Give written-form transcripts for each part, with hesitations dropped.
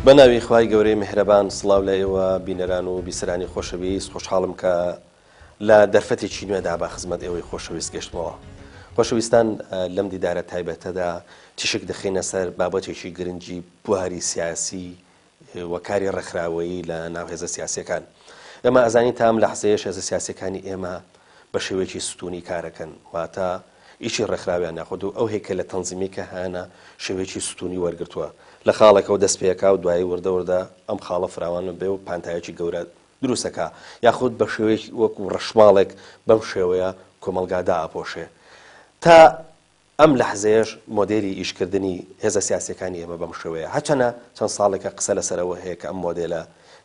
بە ناوی خوای گەورەی میهرەبان سڵاو لە ئێوە بینەران و بیسەرانی خۆشەویست خۆشحاڵم کە لە دەرفەتێکی نوێدا بە خزمەت ئێوەی خۆشەویست گەشتمەوە. خۆشەویستان لەم دیدارە تایبەتەدا تیشک دەخەینە سەر بابەتێکی گرنگی بواری سیاسی و کاری ڕێکخراوەیی لە ناو هێزە سیاسیەکان. ئێمە ئەزانین تا ئەم لەحزەیەش هێزە سیاسیەکانی ئێمە بە شێوەیەکی ستونی کارەکەن، واتە ئیشی ڕێکخراویان یاخود ئەو هەیکەلە تەنزیمی کە هەیانە شێوەیەکی ستونی وەرگرتووە. لە خاڵێکەوە دەست پێکا و دوایی وردە وردە ئەم خاڵە فراوان بێ و پانتایەکی گەورە دروست ئەکا یاخود بە شێوەیەکی وەکو ڕەشماڵێک بەم شێوەیە کۆمەڵگا دائەپۆشێ. تا ئەم لەحزەیەش مۆدێلی ئیشکردنی هێزە سیاسیەکانی ئێمە بەم شێوەیە. هەرچەنە چەند ساڵێکە قسە لەسەر ئەوە هەیە کە ئەم مۆدێلە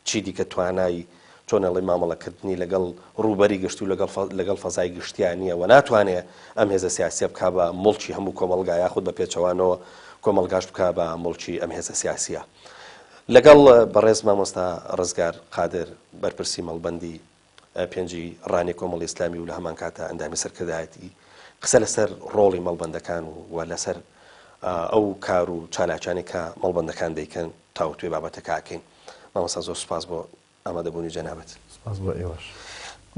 چی دیکە توانای چۆن ئەڵێی مامەڵەکردنی لەگەڵ ڕووبەری گشتی و لەگەڵ لەگەڵ فەزای گشتیا نییە و ناتوانێ ئەم هێزە سیاسیە بکا بە موڵکی هەموو کۆمەڵگا یاخود بە پێچەوانەوە کۆمەڵگاش بکا بە موڵکی ئەم هێزە سیاسیە. لەگەڵ بەڕێز مامۆستا ڕزگار قادر بەرپرسی مەڵبەندی پێنجی ڕانیە کۆمەڵی ئیسلامی و لە هەمان کاتا ئەندامی سەرکردایەتی قسە لەسەر ڕۆڵی مەڵبەندەکان و و لەسەر ئەو کار و چالاکیانەی کە مەڵبەندەکان دەیکەن تاوتوێ بابەتەکە ئەکەین. مامۆستا زۆر سوپاس بۆ ئامادەبوونی جەنابت. سوپاس بۆ ئێوەش.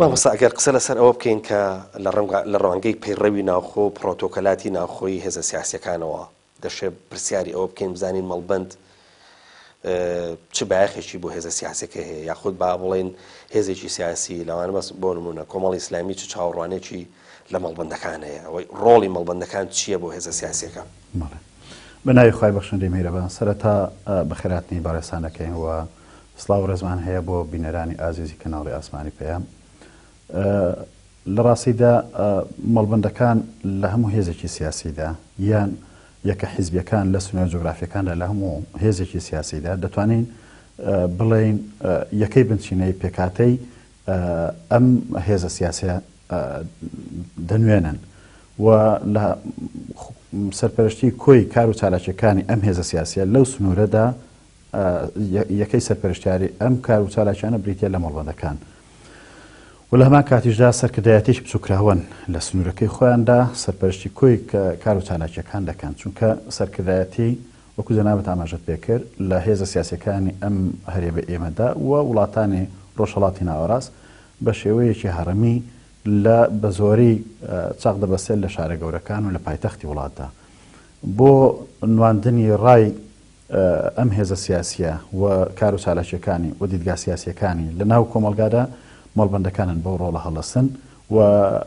مامۆستا ئەگەر قسە لەسەر ئەوە بکەین کە لە ڕوانگەی پەیڕەوی ناوخۆ و پڕۆتۆکەلاتی ناوخۆیی هێزە سیاسیەکانەوە دەشێ پرسیاری ئەوە بکەین بزانین مەڵبەند چ بایەخێکی بۆ هێزە سیاسەکە هەیە یاخود با بڵێن هێزێکی سیاسی لەوانە بەس بۆ نمونە کۆمەڵی ئیسلامی چ چاوەڕوانێکی لە مەڵبەندەکان هەیە ئەوەی ڕۆڵی مەڵبەندەکان چییە بۆ هێزە سیاسەکە؟ بەڵێ بە ناوی خوای بەخشندەی میهرەبان سەرەتا بەخێرهاتنی بەڕێزتان دەکەین و سڵاو و ڕێزمان هەیە بۆ بینەرانی ئازیزی کەناڵی ئاسمانی پەیام لە ڕاستیدا مەڵبەندەکان لە هەموو هێزێکی سیاسیدا یان یەکە حیزبیەکان لە سنوورە جوگرافیەکاندا لە هەموو هێزێکی سیاسیدا دەتوانین بڵێین یەکەی بنچینەی پێکهاتەی ئەم هێزە سیاسیە دەنوێنن و لە سەرپەرشتی کۆی کار و چالاکیەکانی ئەم هێزە سیاسیە لەو سنوورەدا یەکەی سەرپەرشتیاری ئەم کار و چالاکیانە بریتیە لە مەڵبەندەکان و لە هەمان کاتیشدا سەرکردایەتیی بچووکراوەن لە سنوورەکەی خۆیاندا سەرپەرشتی کۆی کار و چالاکیەکان دەکەن چونکە سەرکردایەتی وەکو جەنابت ئاماژەت پێکرد لە هێزە سیاسیەکانی ئەم هەرێمە ئێمەدا و وڵاتانی ڕۆژهەڵاتی ناوەڕاست بە شێوەیەکی هەڕەمی لە بە زۆری چاق دەبەستێت لە شارە گەورەکان و لە پایتەختی وڵاتدا بۆ نواندنی ڕای ئەم هێزە سیاسییە و کار و چالاکییەکانی و دیدگا سیاسییەکانی لە ناو کۆمەڵگادا مەڵبەندەکانن بەو ڕۆڵە هەڵدەستن و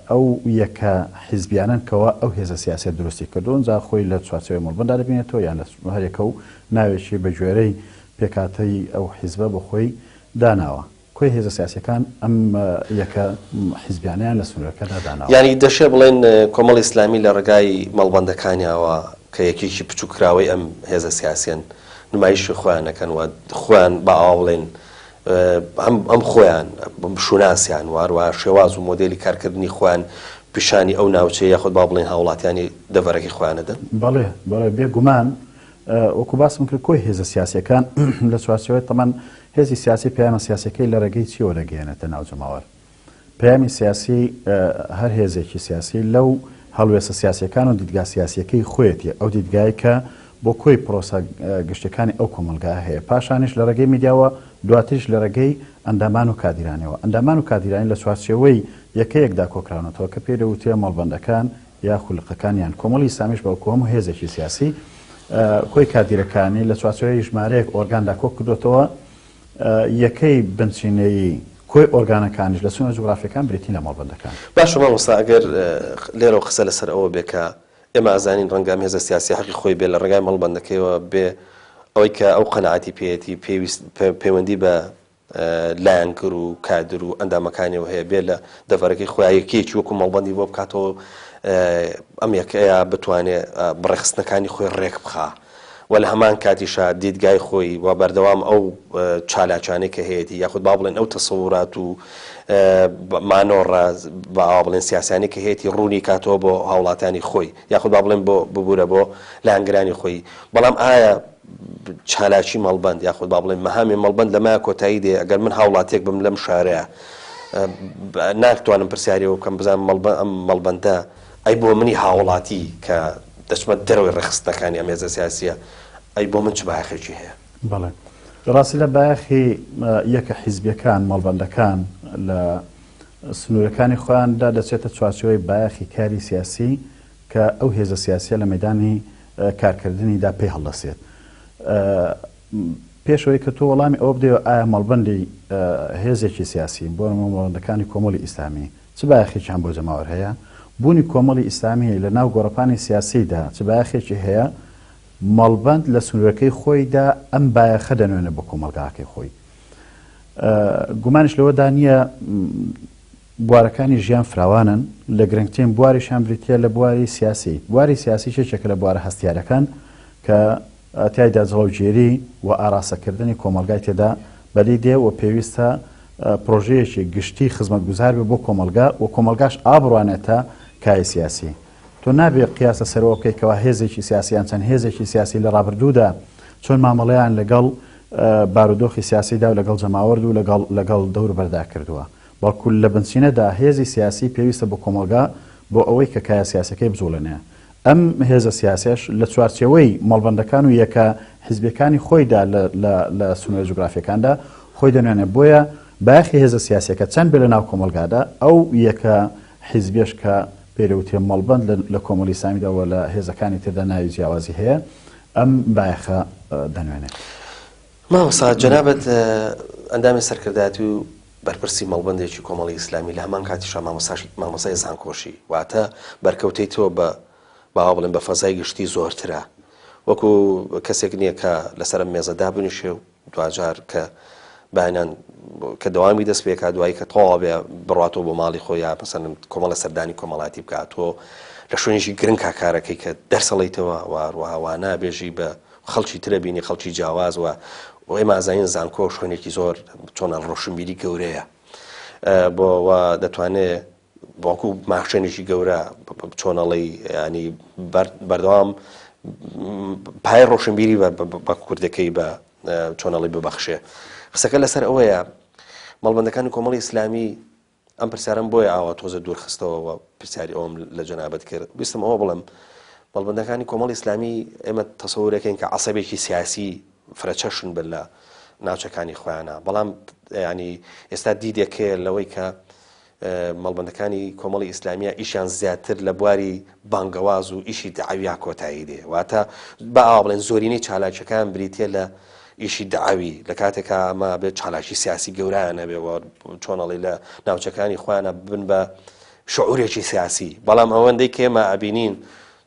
ئەو یەکە حیزبیانەن کەوا ئەو هێزە سیاسیە دروستی کردوون جا خۆی لە چوارچێوەی مەڵبەندا دەبینێتەوە یان لە هەر یەکە و ناوێکی بە گوێرەی پێکهاتەی ئەو حیزبە بۆ خۆی داناوە. کۆی هێزە سیاسیەکان ئەم یەکە حیزبیانەیان لە سنوورەکەدا داناوە. یانی دەشێ بڵێین کۆمەڵی ئیسلامی لە ڕێگای مەڵبەندەکانیاوە کە یەکێکی بچووککراوەی ئەم هێزە سیاسیەن نمایشی خۆیان ئەکەن و خۆیان با ئاوا بڵێین هەم ئەم خۆیان شوناسیان و هەروەها شێواز و مۆدێلی کارکردنی خۆیان پیشانی ئەو ناوچەیە یاخود با بڵێین هاوڵاتیانی دەڤەرەکەی خۆیان ئەدەن؟ بەڵێ بەڵێ بێ گومان وەکو باسم کرد کۆی هێزە سیاسیەکان لە چوارچێوەی تەمان هێزی سیاسی پەیامە سیاسیەکەی لە ڕێگەی چیەوە دەگەیەنێتە ناو جەماوەر؟ پەیامی سیاسی هەر هێزێکی سیاسی لەو هەڵوێستە سیاسیەکان و دیدگا سیاسیەکەی خۆیەتی، ئەو دیدگای کە بۆ کۆی پرۆسە گشتیەکانی ئەو کۆمەڵگایە هەیە، پاشانیش لە ڕێگەی میدیاوە، دواتریش لە ڕێگەی ئەندامان و کادیرانیەوە. ئەندامان و کادیرانی لە چوارچێوەی یەکەیەکدا کۆکراونەتەوە کە پێی دەوترێ مەڵبەندەکان یاخو لقەکان یان کۆمەڵی ئیسلامیش بەڵکو هەموو هێزێکی سیاسی کۆی کادیرەکانی لە چوارچێوەی ژمارەیەک ئۆرگاندا کۆکردۆتەوە، یەکەی بنچینەیی کۆی ئۆرگانەکانیش لە سنوورە جوگرافییەکان بریتین لە مەڵبەندەکان. باشە مامۆستا ئەگەر لێرەوە قسە لەسەر ئەوە بێ کە ئێمە ئەزانین ڕەنگە ئەم هێزە سیاسیە حەقی خۆی بێ لە ڕێگای مەڵبەندەکەیەوە بێ ئەوەی کە ئەو قەناعەتی پێیەتی پێویست پەیوەندی بە لایەنگر و کادر و ئەندامەکانیەوە هەیە بێ لە دەڤەرەکەی خۆیان یەکەیەکی وەکو مەڵبەندی بۆ بکاتەوە ئەم یەکەیە بتوانێ بەڕێخستنەکانی خۆی ڕێک بخا و لە هەمان کاتیشا دیدگای خۆی و بەردەوام ئەو چالاکیانەی کە هەیەتی یاخود با بڵێن ئەو تەسەورات و مانۆڕە با ئاوا بڵێن سیاسیانەی کە هەیەتی ڕوونی کاتەوە بۆ هاوڵاتیانی خۆی یاخود با بڵێن بۆ ببورە بۆ لایەنگرانی خۆی بەڵام ئایا چالاکی مەڵبەند یاخود با بڵێن مەهامی مەڵبەند لەمایە کۆتایی دێ ئەگەر من هاوڵاتیەک بم لەم شارەیە ناتوانم پرسیاری ئەوە بکەم بزانم ئەم مەڵبەندە ئەی بۆ منی هاوڵاتی کە دەچمە دەرەوەی ڕێکخستنەکانی ئەم هێزە سیاسییە، ئەی بۆ من چ بایەخێکی هەیە؟ بەڵێ. لە ڕاستیدا بایەخی یەکە حیزبیەکان، مەڵبەندەکان لە سنوورەکانی خۆیاندا دەچێتە چوارچێوەی بایەخی کاری سیاسی کە ئەو هێزە سیاسیە لە مەیدانی کارکردنیدا پێی هەڵدەسێت. پێش ئەوەی کە تۆ وەڵامی ئەوە بدەیەوە ئایا مەڵبەندی هێزێکی سیاسی، بۆ نموونە مەڵبەندەکانی کۆمەڵی ئیسلامی چ بایەخێکیان بۆ جەماوەر هەیە، بوونی کۆمەڵی ئیسلامی لە ناو گۆڕەپانی سیاسیدا چ بایەخێکی هەیە، مەڵبەند لە سنوورەکەی خۆیدا ئەم بایەخە دەنوێنێ بۆ کۆمەڵگاکەی خۆی. گومانیش لەوەدا نییە بوارەکانی ژیان فراوانن، لە گرنگترین بواریشیان بریتییە لە بواری سیاسی. بواری سیاسیش یەکێکە لە بوارە هەستیارەکان کە تیایدا جڵەوگێری و ئاراستەکردنی کۆمەڵگای تێدا بەدی دێ و پێویستە پرۆژەیەکی گشتی خزمەتگوزار بێ بۆ کۆمەڵگا و کۆمەڵگاش ئابڕوانێتە کایەی سیاسی. تۆ نابێ قیاس لەسەر ئەوە بکەی کەوا هێزێکی سیاسی یان چەند هێزێکی سیاسی لە ڕابردوودا چۆن مامەڵەیان لەگەڵ بارودۆخی سیاسیدا و لەگەڵ جەماوەرد و لەگەڵ لەگەڵ دەوروبەردا کردووە. بەڵکو لە بنچینەدا هێزی سیاسی پێویستە بۆ کۆمەڵگا بۆ ئەوەی کە کایە سیاسیەکەی بجوڵێنێ. ئەم هێزە سیاسیەش لە چوارچێوەی مەڵبەندەکان و یەکە حیزبیەکانی خۆیدا لە لە لە سنوورە جوگرافیەکاندا خۆی دەنوێنێ. بۆیە بایەخی هێزە سیاسیەکە چەند بێ لە ناو کۆمەڵگادا ئەو یەکە حیزبیەش کە پێی دەوترێ مەڵبەند لە لە کۆمەڵی ئیسلامیدا و لە هێزەکانی تردا ناوی جیاوازی هەیە ئەم بایەخە دەنوێنێ. مامۆستا جەنابت ئەندامی سەرکردایەتی و بەرپرسی مەڵبەندێکی کۆمەڵی ئیسلامی لە هەمان کاتیشا مامۆستاش مامۆستای زانکۆشی واتە بەرکەوتەی تۆ بە باوا بڵێن بە فەزای گشتی زۆرترە وەکو کەسێک نییە کە لەسەر ئەم مێزە دابنیشێ و دواجار کە بەیانیان کە دەوامی دەست پێکا دوایی کە تەواو بێ بڕاتەوە بۆ ماڵی خۆی یا مەسەلەن کۆمەڵە سەردانی کۆمەڵاتی بکات تۆ لە شوێنێکی گرنگ کارەکەی کە دەرسەڵیتەوە و هەروەها وانە بێژی بە خەڵکی ترە بینی خەڵکی جیاواز و ئێمە ئازانین زانکۆ شوێنێکی زۆر چۆنە ڕۆشنبیری گەورەیە بۆ و دەتوانێ وەکو ماشێنێکی گەورە چۆنەڵی ینی بەردەوام پای ڕۆشنبیری بە کوردەکەی بە چۆنەڵی ببەخشێ قسەکە لەسەر ئەوەیە مەڵبندەکانی کۆمەڵی ئیسلامی ئەم پرسیارەم بۆیە ئاوا تۆزە دوور خستەوە و پرسیاری ئەوەم لە جەنابت کرد ویستم ئەوە بڵێم مەڵبەندەکانی کۆمەڵی ئیسلامی ئێمە تەسەورەکەین کە عەسەبێکی سیاسی فرەچەشن بن لە ناوچەکانی خۆیانە بەڵام ینی ئێستا دیدێک هەیە لەوەی کە مەڵبەندەکانی کۆمەڵی ئیسلامیە ئیشیان زیاتر لە بواری بانگەواز و ئیشی دەعویا کۆتایی دێ واتە با ئاوا بڵێن زۆرینەی چالاکیەکان بریتە لە ئیشی دەعەوی لە کاتێکا ئەمە بێت چالاکی سیاسی گەورایان هەبێ و چۆن ئەڵێی لە ناوچەکانی خۆیانە ببن بە شعورێکی سیاسی بەڵام ئەوەندەی کە ئێمە ئەبینین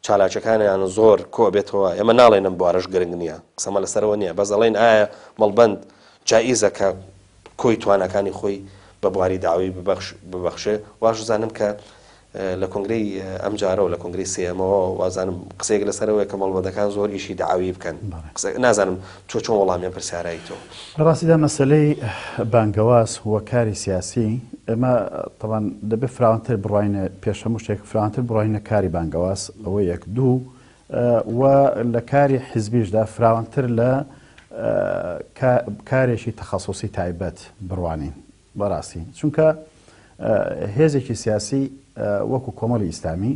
چالاکیەکانیان زۆر کۆ بێتەوە ئێمە ناڵێن ئەم بوارەش گرنگ نییە قسەمە لەسەرەوە نییە بەس ئەڵێن ئایا مەڵبەند جائیزە کە کۆی تواناکانی خۆی بە بواری داوی ببەخشێ واش زانم کە لە کۆنگرەی ئەمجارەوە لە کۆنگرەی سێیەمەوە وازانم قسەیەک لەسەر ئەوەیە کە مەڵبەندەکان زۆر ئیشی دەعەوی بکەن قسە نازانم تۆ چۆن وەڵامی ئەم پرسیارەی تۆ. لە ڕاستیدا مەسەلەی بانگەواز و کاری سیاسی ئێمە تەبان دەبێ فراوانتر بڕواینە پێش هەموو شتێک فراوانتر بڕواینە کاری بانگەواز ئەوە یەک دوو و لە کاری حیزبیشدا فراوانتر لە کارێکی تەخەسوسی تایبەت بڕوانین بەڕاستی چونکە هێزێکی سیاسی وەکو کۆمەڵی ئیسلامی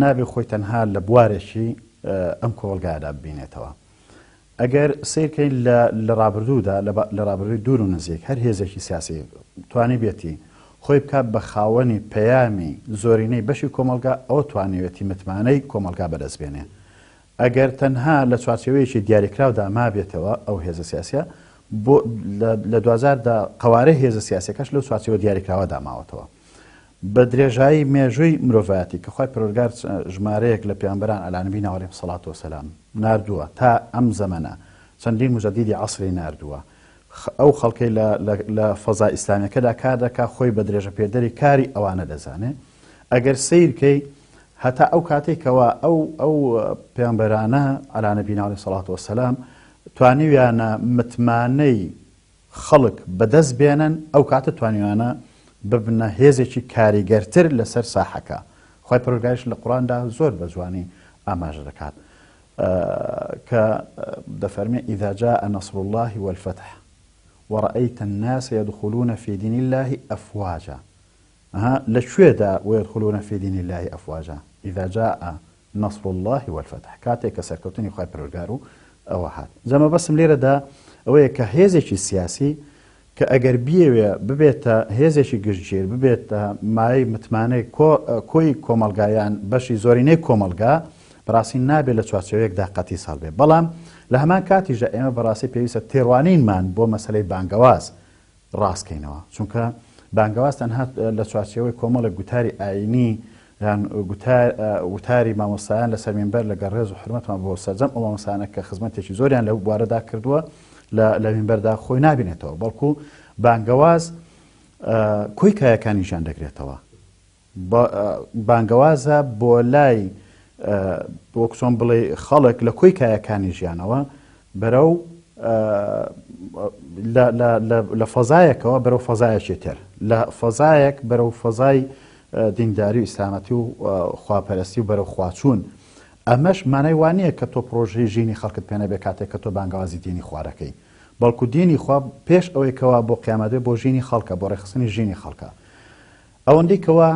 نابێ خۆی تەنها لە بوارێکی ئەم کۆمەڵگایەدا ببینێتەوە. ئەگەر سەیرکەین لە ڕابردوودا لە ڕابردووی دوور و نزیک هەر هێزێکی سیاسی توانیبێتی خۆی بکات بە خاوەنی پەیامی زۆرینەی بەشی کۆمەڵگا ئەوە توانیوێتی متمانەی کۆمەڵگا بەدەست بێنێ. ئەگەر تەنها لە چوارچێوەیەکی دیاریکراودا مابێتەوە ئەو هێزە سیاسیە بۆ لە دواجاردا قەوارەی هێزە سیاسیەکەش لەو چوارچێوە دیاریکراوەدا ماوەتەوە. بە درێژایی مێژووی مرۆڤایەتی کە خوای پەروەردگار ژمارەیەک لە پێغەمبەران علی نبینا علیهم الصلوة والسلام ناردووە تا ئەم زەمەنە چەندین موجەدیدی عەسری ناردووە ئەو خەڵکەی لە لە فەزا ئیسلامیەکەدا کار دەکا خۆی بە درێژەپێدەری کاری ئەوانە دەزانێ ئەگەر سەیر کەی هەتا ئەو کاتەی کەوا ئەو ئەو پێغەمبەرانە علی نبینا علیه الصلوة والسلام توانیویانە متمانەی خەڵک بەدەست بێنن ئەو کاتە توانیویانە ببنە هێزێکی کاریگەرتر لەسەر ساحەکە خوای پەروەردگاریش لە قورئاندا زۆر بە جوانی ئاماژە دەکات کە دەفەرمێ اذا جاء نصر الله والفتح ورأيت الناس يدخلون في دين الله أفواجا ئەها لە کوێدا ویدخلون فی دین اللە افواجا اذا جاء نصر اللە والفتح کاتێک کە سەرکەوتنی خوای پەروەردگار و ئەوە هات جا مەبەستم لێرەدا ئەوەیە کە هێزێکی سیاسی کە ئەگەر بیەوێ ببێتە هێزێکی گشتگیر، ببێتە مایەی متمانەی کۆی کۆمەڵگا یان بەشی زۆرینەی کۆمەڵگا، بەڕاستی نابێ لە چوارچێوەیەکدا قەتیس هەڵبێ. بەڵام لە هەمان کاتیشدا ئێمە بەڕاستی پێویستە تێڕوانینمان بۆ مەسەلەی بانگەواز ڕاست کەینەوە. چونکە بانگەواز تەنها لە چوارچێوەی کۆمەڵێک گوتاری ئایینی یان وتاری مامۆستایان لەسەر مینبەر لەگەڵ ڕێز و حورمەتمان بۆ سەرجەم ئەو مامۆستایانە کە خزمەتێکی زۆریان لەو بوارەدا کردووە لە مینبەردا خۆی نابینێتەوە بەڵکو بانگەواز کۆی کایەکانی ژیان دەگرێتەوە بانگەوازە بۆ لای وەک چۆن بڵێ خەڵک لە کۆی کایەکانی ژیانەوە بەرەو لە فەزایەکەوە بەرەو فەزایەکی تر لە فەزایەک بەرەو فەزای دینداری و ئیسلامەتی و خواپەرستی و بەرەو خواچوون ئەمەش مانای وا نییە کە تۆ پڕۆژەی ژینی خەڵکت پێ نەبێ کاتێک کە تۆ بانگەوازی دینی خوا دەکەی بەڵکو دینی خوا پێش ئەوەی کەوا بۆ قیامەت بێ بۆ ژینی خەڵکە بۆ ڕێکخستنی ژینی خەڵکە ئەوەندەی کەوا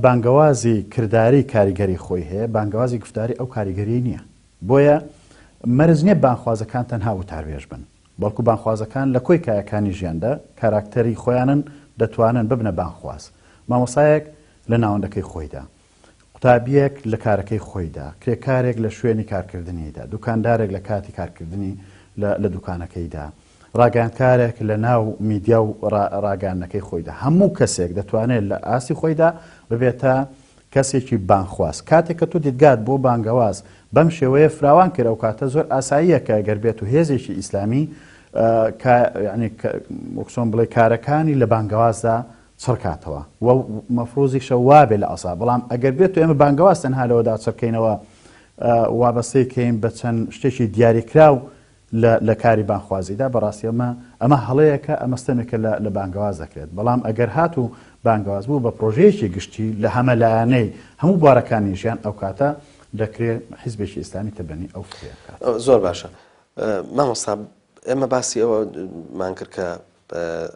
بانگەوازی کرداری کاریگەری خۆی هەیە بانگەوازی گفتاری ئەو کاریگەری نییە بۆیە مەرج نییە بانگخوازەکان تەنها وتاربێژ بن، بەڵکو بانگخوازەکان لە کۆی کایەکانی ژیاندا کاراکتەری خۆیانن دەتوانن ببنە بانگخواز. مامۆستایەک لە ناوەندەکەی خۆیدا، قوتابییەک لە کارەکەی خۆیدا، کرێکارێک لە شوێنی کارکردنیدا، دوکاندارێک لە کاتی کارکردنی لە دوکانەکەیدا، ڕاگەیاندکارێک لە ناو میدیا و ڕاگەیاندنەکەی خۆیدا، هەموو کەسێک دەتوانێت لە ئاستی خۆیدا ببێتە کەسێکی بانگخواز. کاتێک کە تۆ دیدگات بۆ بانگەواز بەم شێوەیە فراوان کرد ئەوکاتە زۆر ئاساییە کە گەر بێت و هێزێکی ئیسلامی یانی وەک چۆن بڵێ کارەکانی لە بانگەوازدا چڕکاتەوە و مەفروزیشە وابێ لە ئەسا بەڵام ئەگەر بێت و ئێمە بانگەواز تەنها لەوەدا چڕکەینەوە وابەستەی کەین بە چەند شتێکی دیاریکراو لە لە کاری بانگخوازیدا بەڕاستی ئەمە ئەمە هەڵەیەکە ئەمە ستەمێکە لە لە بانگەواز دەکرێت بەڵام ئەگەر هاتوو بانگەواز بوو بە پرۆژەیەکی گشتی لە هەمە لایەنەی هەموو بوارەکانی ژیان ئەوکاتە دەکرێ حیزبێکی ئیسلامی تەبەنی ئەو فکرەیە بکات. زۆر باشە مامۆستا ئێمە باسی ئەوە مان کرد کە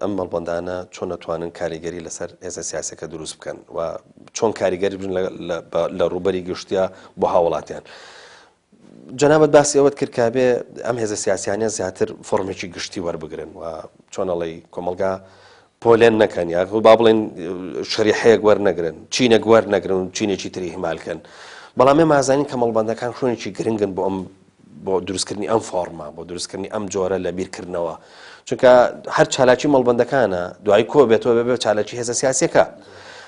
ئەم مەڵبەندانە چۆن ئەتوانن کاریگەری لەسەر هێزە سیاسەکە دروست بکەن و چۆن کاریگەری بن لە ڕووبەری گشتیا بۆ هاوڵاتیان. جەنابت باسی ئەوەت کرد کە بێ ئەم هێزە سیاسیانە زیاتر فۆرمێکی گشتی وەربگرن و چۆن ئەڵێی کۆمەڵگا پۆلێن نەکەن یا با بڵێن شەریحەیەک وەرنەگرن چینێک وەرنەگرن و چینێکی تری هیمالکەن بەڵام ئێمە ئازانین کە مەڵبەندەکان شوێنێکی گرنگن بۆ ئەم بۆ دروستکردنی ئەم فۆرمە بۆ دروستکردنی ئەم جۆرە لە بیرکردنەوە چونکە هەر چالاکی مەڵبەندەکانە دوای کۆ بێتەوە بێ بێ چالاکی هێزە سیاسیەکە.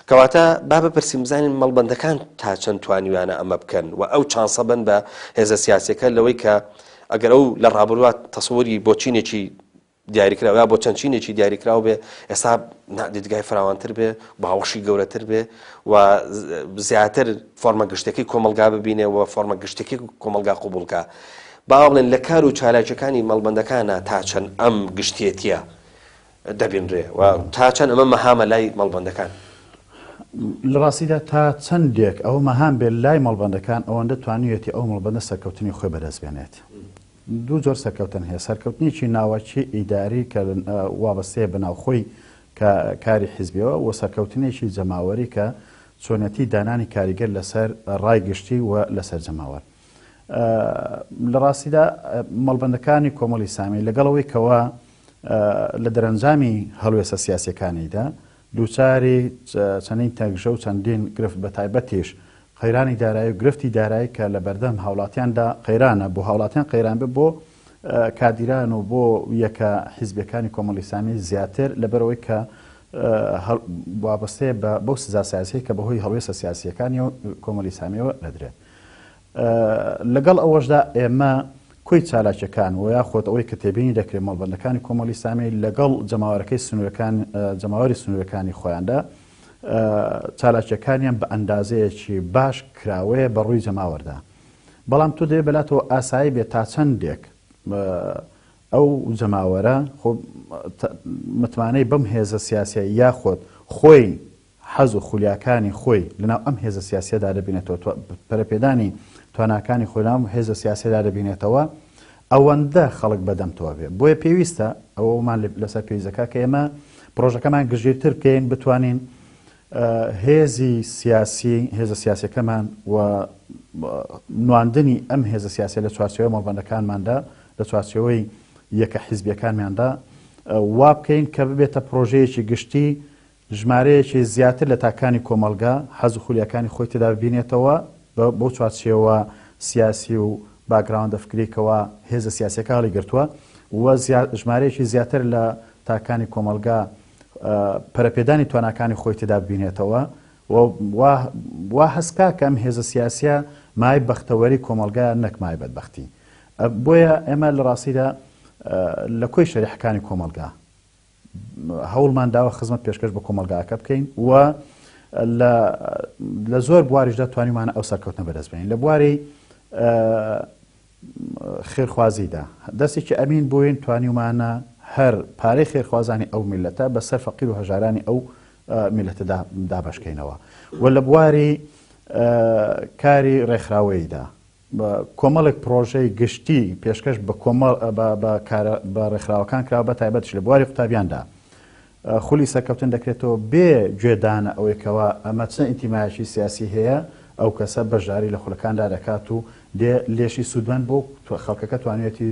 کەواتە با بپرسین بزانین مەڵبەندەکان تا چەند توانیویانە ئەمە بکەن و ئەو چانسە بن بە هێزە سیاسیەکە لەوەی کە ئەگەر ئەو لە ڕابرووە تەسەوری بۆ چینێکی دیاریکراو یا بۆ چەند چینێکی دیاریکراو بێ ئێستا دیدگای فراوانتر بێ باوەشی گەورەتر بێ و زیاتر فۆرمە گشتەکەی کۆمەلگا ببینێ و فۆرمە گشتەکەی کۆمەلگا قوبولکە با بڵێن لە کار و چالاکیەکانی مەڵبەندەکانە تا چەند ئەم گشتێتیە دەبینرێ و تا چەند ئەمە مەهامە لای مەڵبەندەکان؟ لە ڕاستیدا تا چەندێک ئەوە مەهام بێت لای مەڵبەندەکان ئەوەندە توانیویەتی ئەو مەڵبەندە سەرکەوتنی خۆی بەدەست بێنێت. دوو جۆر سەرکەوتن هەیە، سەرکەوتنێکی ناوەکی ئیداری کە وابەستەیە بە ناوخۆی کاری حیزبیەوە و سەرکەوتنێکی جەماوەری کە چۆنیەتی دانانی کاریگەر لەسەر ڕای گشتی و لەسەر جەماوەر. لە ڕاستیدا مەڵبەندەکانی کۆمەڵی سامی لەگەڵ ئەوەی کەوا لە دەرەنجامی هەڵوێستە سیاسیەکانیدا دووچاری چەندین تەنگژە و چەندین گرفت بەتایبەتیش قەیرانی دارایی و گرفتی دارایی کە لە بەردەم هاوڵاتیاندا قەیرانە بۆ هاوڵاتیان قەیران بێ بۆ کادیران و بۆ یەکە حیزبیەکانی کۆمەڵی ئیسلامی زیاتر لەبەرئەوەی کە وابەستەیە بە بەو سزا سیاسیەی کە بەهۆی هەڵوێستە سیاسیەکانی کۆمەڵی ئیسلامیەوە دەدرێت. لەگەڵ ئەوەشدا ئێمە کۆی چالاکیەکان و یاخود ئەوەی کە تێبینی دەکرێت مەڵبەندەکانی کۆمەڵی ئیسلامی لەگەڵ جەماوەرەکەی سنوورەکان جەماوەری سنوورەکانی خۆیاندا چالاکیەکانیان بە ئەندازەیەکی باش کراوەیە بە ڕووی جەماوەردا بەڵام تۆ دەبێت بەلاتەوە ئاسایی بێت تا چەندێک ئەو جەماوەرە خۆ متمانەی بەم هێزە سیاسیە یاخود خۆی حەز و خولیاکانی خۆی لەناو ئەم هێزە سیاسیەدا دەبینێتەوە، پەرەپێدانی تواناکانی خۆی لەناو هێزە سیاسیەدا دەبینێتەوە، ئەوەندە خەڵک بەدەمتەوە بێ. بۆیە پێویستە، ئەوەمان لەسەر پێویست دەکات کە ئێمە پڕۆژەکەمان گشتگیرتر بکەین، بتوانین هێزی سیاسی، هێزە سیاسیەکەمان و نواندنی ئەم هێزە سیاسیە لە چوارچێوەی مەڵبەندەکانماندا، لە چوارچێوەی یەکە حیزبیەکانماندا وا بکەین کە ببێتە پرۆژەیەکی گشتی ژمارەیەکی زیاتر لە تاکانی کۆمەڵگا حەز و خولیاکانی خۆی تێدا ببینێتەوە بەو چوارچێوە سیاسی و باکگراوندە فکری کەوا هێزە سیاسیەکە هەڵیگرتووە و ژمارەیەکی زیاتر لە تاکانی کۆمەڵگا پەرەپێدانی تواناکانی خۆی تێدا ببینێتەوە و وا هەست بکا کە ئەم هێزە سیاسیە مایەی بەختەوەری کۆمەڵگایە نەک مایەی بەدبەختی. بۆیە ئێمە لە ڕاستیدا لە کۆی شەریحەکانی کۆمەڵگا هەوڵمان داوە خزمەت پێشکەش بە کۆمەڵگاکە بکەین و لە زۆر بواریشدا توانیمانە ئەو سەرکەوتنە بەدەست بێنین لە بواری خێرخوازیدا دەستێکی ئەمین بووین توانیومانە هەر پارەی خێرخوازانی ئەو میلەتە بەسەر فەقیر و هەژارانی ئەو میلەتەدا دابەشکەینەوە و لە بواری کاری ڕێکخراوەییدا کۆمەڵێک پڕۆژەی گشتی پێشکەش بە کۆمەڵ بە کارە بە ڕێکخراوەکان کراوە بە تایبەتیش لە بواری قوتابیاندا خولی سەرکەوتن دەکرێتەوە بێ گوێدانە ئەوەی کەوا ئەمە چ ئینتیمایەکی سیاسی هەیە ئەو کەسە بەشداری لە خولەکاندا دەکات و دێ لێشی سوودمەند بۆ خەڵکەکە توانیویەتی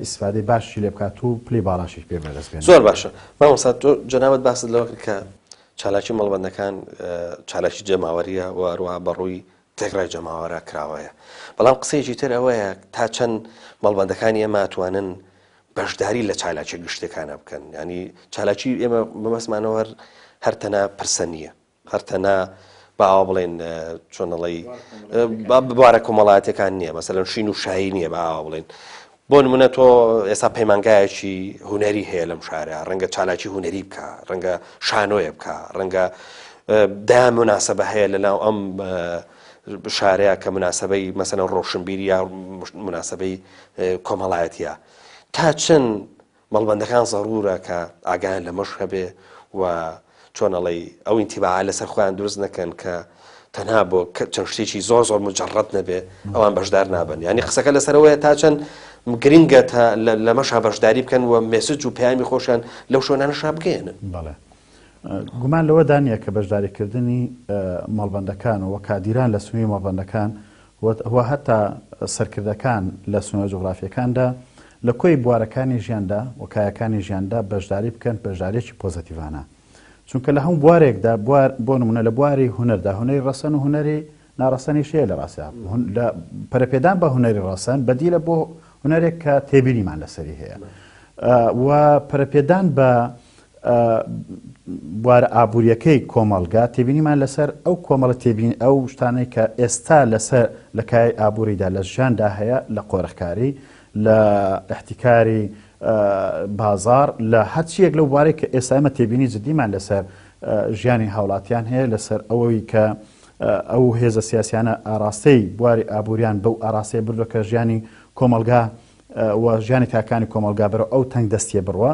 ئیسفادەی باشی لێ بکات و پلەی باڵاشی پێ بەدەست بێنێت. زۆر باشە مامۆستا تۆ جەنابت باست لەوە کرد کە چالاکی مەڵبەندەکان چالاکی جەماوەریە و هەروەها بەڕووی تێکڕای جەماوەرە کراوەیە. بەڵام قسەیەکی تر ئەوەیە تا چەند مەڵبەندەکانی ئێمە ئەتوانن بەشداری لە چالاکیە گشتیەکانە بکەن ینی چالاکی ئێمە بەمەسمانەوە هەر هەر تەنها پرسە نییە هەر تەنها با ئاوا بڵێن چۆنەڵی بوارە کۆمەڵایەتەکان نییە مەسەلەن شین و شایی نییە با ئاوا بڵێن بۆ نمونە تۆ ئێستا پەیمانگایەکی هونەری هەیە لەم شارە ڕەنگە چالاکی هونەری بکە ڕەنگە شانۆیە بکە ڕەنگە دەیان مناسبە هەیە لە ناو ئەم شارەیە کە مناسبەی مەسەلەن ڕۆشنبیری یا مناسبەی کۆمەڵایەتیە تا چەند مەڵبەندەکان زەڕوورە کە ئاگایان لەمەش هەبێ و چۆن ئەڵێی ئەو ئینتیباعە لەسەر خۆیان دروست نەکەن کە تەنها بۆ چەند شتێکی زۆر زۆر مجرد نەبێ ئەوان بەشدار نابن یعنی قسەکە لەسەرەوەیە تا چەند گرنگە تا لەمەشا بەشداری بکەن و message و پەیامی خۆشیان لەو شوێنانەشا بگەیەنن. بەڵێ گومان لەوەدا نییە کە بەشداریکردنی مەڵبەندەکان و کادیران لە سنووری مەڵبەندەکان و هەتا سەرکردەکان لە سنوورە جوغرافییەکاندا لە کۆی بوارەکانی ژیاندا و کایەکانی ژیاندا بەشداری بکەن، بەشدارییەکی پۆزەتیڤانە. چونکە لە هەموو بوارێکدا بوار بۆ نموونە لە بواری هونەردا هونەری ڕەسەن و هونەری ناڕەسەنیش هەیە لە ڕاستیا لە پەرەپێدان بە هونەری ڕەسەن بەدیلە بۆ هونەرێک کە تێبینیمان لەسەری هەیە و پەرەپێدان بە بوارە ئابووریەکەی کۆمەڵگا تێبینیمان لەسەر ئەو کۆمەڵە تێبین ئەو شتانەی کە ئێستا لەسەر لە کای ئابووریدا لە ژیاندا هەیە لە قۆرخکاری لە احتیکاری بازار لە هەرچیەک لەو بوارەی کە ئێستا ئێمە تێبینی جدیمان لەسەر ژیانی هاوڵاتیان هەیە لەسەر ئەوەی کە ئەو هێزە سیاسیانە ئاراستەی بواری ئابووریان بەو ئاراستەیە بردووە کە ژیانی کۆمەڵگا و ژیانی تاکانی کۆمەڵگا بەرەو ئەو تەنگ دەستیە بڕوە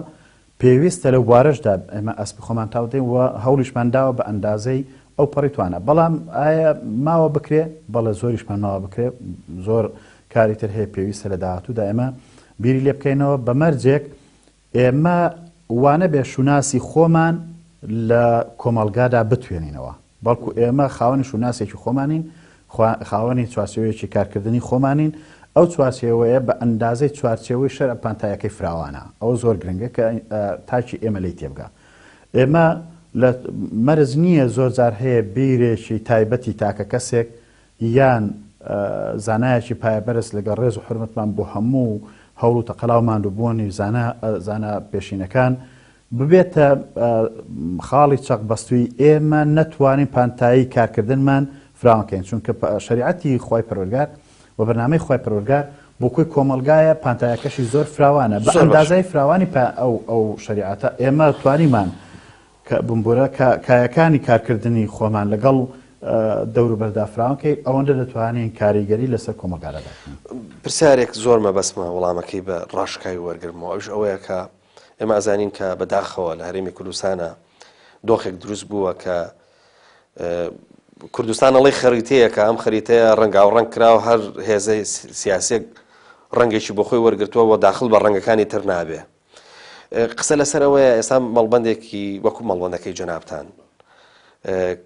پێویستە لەو بوارەشدا ئێمە ئەسپی خۆمان تاو دەین و هەوڵیشمان داوە بە ئەندازەی ئەو پەڕی توانا بەڵام ئایا ماوە بکرێ؟ بەڵێ زۆریشمان ماوە بکرێ زۆر کاری تر هەیە پێویستە لە داهاتوودا ئێمە بیری لێ بکەینەوە بە مەرجێک ئێمە وانەبێ شوناسی خۆمان لە کۆمەڵگادا بتوێنینەوە بەڵکو ئێمە خاوەنی شوناسێکی خۆمانین، خاوەنی چوارچێوەیەکی کارکردنی خۆمانین، ئەو چوارچێوەیە بە ئەندازەی چوارچێوەی شەرع پانتایەکەی فراوانە، ئەوە زۆر گرنگە کە تاکی ئێمە لێی تێبگا. ئێمە لە مەرج نییە زۆر جار هەیە بیرێکی تایبەتی تاکە کەسێک یان زانایەکی پایەبەرز لەگەڵ ڕێز و حورمەتمان بۆ هەموو هەوڵ و تەقەلا و ماندووبوونی زانا زانا پێشینەکان ببێتە خاڵی چەقبەستووی ئێمە نەتوانین پانتایی کارکردنمان فراوان کەین چونکە شەریعەتی خوای پەروەردگار و بەرنامەی خوای پەروەردگار بۆ کۆی کۆمەڵگایە پانتایەکەشی زۆر فراوانە بە ئەندازای فراوانی ئەو ئەو شەریعەتە ئێمە توانیمان کە بمبورە کایەکانی کارکردنی خۆمان لەگەڵ دەوروبەردا فراوان کەین ئەوەندە دەتوانین کاریگەری لەسەر کۆمەڵگادا دابنێین. پرسیارێک زۆر مەبەستمە وەڵامەکەی بە ڕاشکاوی وەرگرمەوە ئەویش ئەوەیە کە ئێمە ئەزانین کە بە داخەوە لە هەرێمی کوردستانە دۆخێک دروست بووە کە کوردستان ئەڵی خەریتەیەکە ئەم خەریتەیە ڕەنگاو ڕەنگ کراوە هەر هێزەی سیاسێک ڕەنگێکی بۆ خۆی وەرگتووە و داخل بە ڕەنگەکانی تر نابێ قسە لەسەر ئەوەیە ئێستا مەڵبندێکی وەکو مەڵبندەکەی جەنابتان.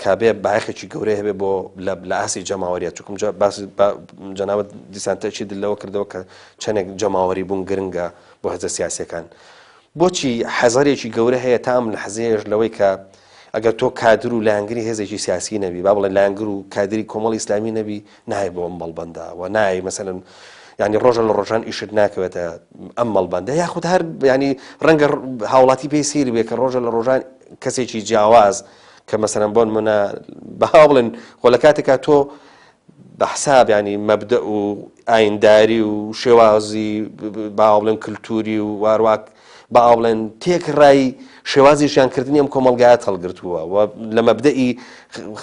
کە بێ بایەخێکی گەورەی هەبێ بۆ لە ئاستی جەماوەریە چونکم جا باس جەنابت دیسان تەئکید لەوە کردەوە کە چەندێک جەماوەری بوون گرنگە بۆ هێزە سیاسیەکان بۆچی حەزەرێکی گەورە هەیە تا ئەم لەحزەیەش لەوەی کە ئەگەر تۆ کادر و لایەنگری هێزێکی سیاسی نەبی با بڵێ لایەنگر و کادری کۆمەڵی ئیسلامی نەبی نایە بۆ ئەم مەڵبەندە و نایە مەسەلەن یعنی ڕۆژە لە ڕۆژان ئیشت ناکەوێتە ئەم مەڵبەندە یاخود هەر ینی ڕەنگە هاوڵاتی پێی سیر بێ کە ڕۆژە لە ڕۆژان کەسێکی جیاواز کە مەسەلەن بۆن منە بەها بڵێن خۆ لە کاتێکا تۆ بە حساب ینی مەبدە و ئاینداری و شێوازی با بڵێن کللتوری و وارواک با بڵێن تێکڕای شێوازی ژیانکردنی ئەم کۆمەڵگایەت هەڵگرتووە و لە مەبدەئی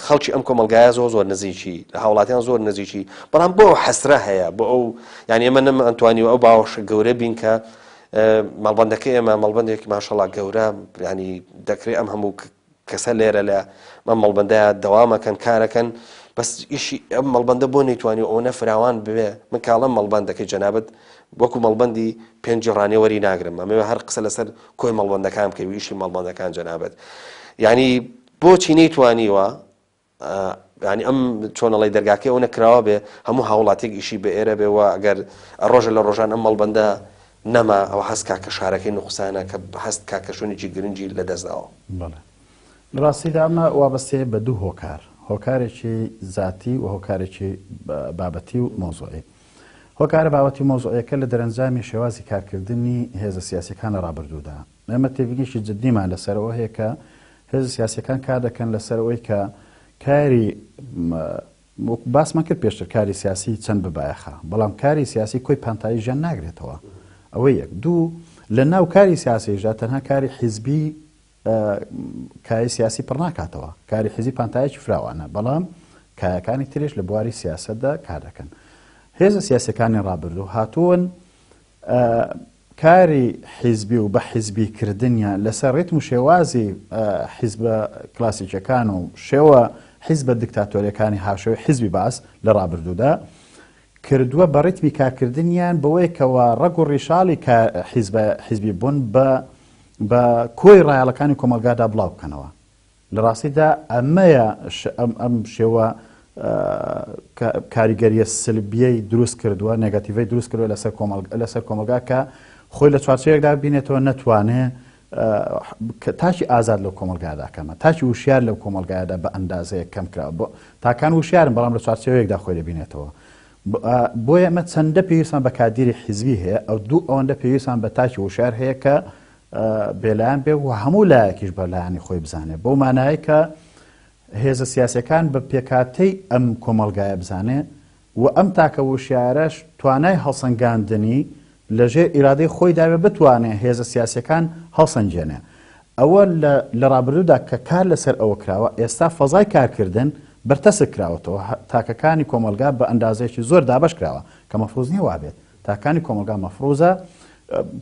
خەڵکی ئەم کۆمەڵگایە زۆر زۆر نزیکی لە هاوڵاتیان زۆر نزیکی بەڵام بۆ حەسرە هەیە بۆ ئەو یعنی ئێمە نەمانتوانی و ئەو باوەشە گەورە بین کە مەڵبەندەکە ئێمە مەڵبەندێکی ماشەڵا گەورە ینی دەکرێت ئەم هەموو کەسە لێرە لە ئەم مەڵبەندە دەوامەکەن کارەکەن بەس ئیشی ئەم مەڵبەندە بۆ نەیتوانی ئەوەنە فراوان ببێ من کاڵم مەڵبەندەکەی جەنابت وەکو مەڵبەندی پێنجی ڕانیە وەری ناگرم ئەمەوێ هەر قسە لەسەر کۆی مەڵبەندەکان بکەی و ئیشی مەڵبەندەکان جەنابت یعنی بۆچی نەیتوانیوە ینی ئەم چۆنەڵی دەرگاکەی ئەو نەکراوە بێ هەموو هاوڵاتێک ئیشی بە ئێرە بێ و ئەگەر ڕۆژە لە ڕۆژان ئەم مەڵبەندە نەما ئەوە هەست کا کە شارەکەی نوقسانە کە هەست کا کە شوێنێکی گرنگی لەدەستداوە. بەڵێ لە ڕاستیدا ئەمە وابەستەیە بە دوو هۆکار، هۆکارێکی زاتی و هۆکارێکی بابەتی و مەوزوعی. هۆکارە بابەتی و مەوزوعیەکە لە دەرەنجامی شێوازی کارکردنی هێزە سیاسیەکان لە ڕابردوودا. ئێمە تێبینیەکی جدیمان لەسەر ئەوە هەیە کە هێزە سیاسیەکان کار دەکەن لەسەر ئەوەی کە کاری وەکو باسمان کرد پێشتر کاری سیاسی چەند ببایەخە، بەڵام کاری سیاسی کۆی پانتایی ژیان ناگرێتەوە. ئەوە یەک. دوو، لە ناو کاری سیاسیشدا تەنها کاری حیزبی کایەی سیاسی پڕ ناکاتەوە. کاری حیزبی پانتایەکی فراوانە، بەڵام کایەکانی تریش لە بواری سیاسەتدا کار دەکەن. هێزە سیاسیەکانی ڕابردوو هاتوون کاری حیزبی و بە حیزبی کردنیان لەسەر ڕیتم و شێوازی حیزبە کلاسیکیەکان و شێوە حیزبە دیکتاتۆریەکانی هاوشێوەی حیزبی بەعس لە ڕابردوودا کردووە بە ڕیتمی کارکردنیان بەوەی کەوا ڕەگ و ڕیشاڵی حیزبە حیزبی بوون بە بە کۆی ڕایەڵەکانی کۆمەڵگادا بڵاو بکەنەوە. لە ڕاستیدا ئەمەیە ئەم شێوە کاریگەریە سلبیەی دروست کردووە نێگەتیڤەی دروست کردووە لەسەر کۆمەڵ لەسەر کۆمەڵگا کە خۆی لە چوارچێوەیەکدا بینێتەوە نەتوانێ تاکی ئازاد لەو کۆمەڵگادا کەمە تاکی وشیار لەو کۆمەڵگایەدا بە ئەندازەیەک کەم کراوە بۆ تاکان وشیارن بەڵام لە چوارچێوەیەکدا خۆی دەبینێتەوە بۆیە ئەمە چەندە پێویستمان بە کادیری حیزبی هەیە ئەو دوو ئەوەندە پێویستمان بە تاکی وشیار هەیە کە بێلایەن بێ و هەموو لایەکیش بە لایەنی خۆی بزانێ بەو مانایە کە هێزە سیاسەکان بە پێکاتەی ئەم کۆمەڵگایە بزانێ و ئەم تاکە وشیارەش توانای هەڵسەنگاندنی لەژێر ئیرادەی خۆی داوێ بتوانێ هێزە سیاسەکان هەڵسەنگێنێ ئەوە لە ڕابردوودا کە کار لەسەر ئەوە کراوە ئێستا فەزای کارکردن بەرتەسک کراوەتەوە تاکەکانی کۆمەڵگا بە ئەندازەیەکی زۆر دابەش کراوە کە مەفروز نییە وابێت تاکانی کۆمەڵگا مەفروزە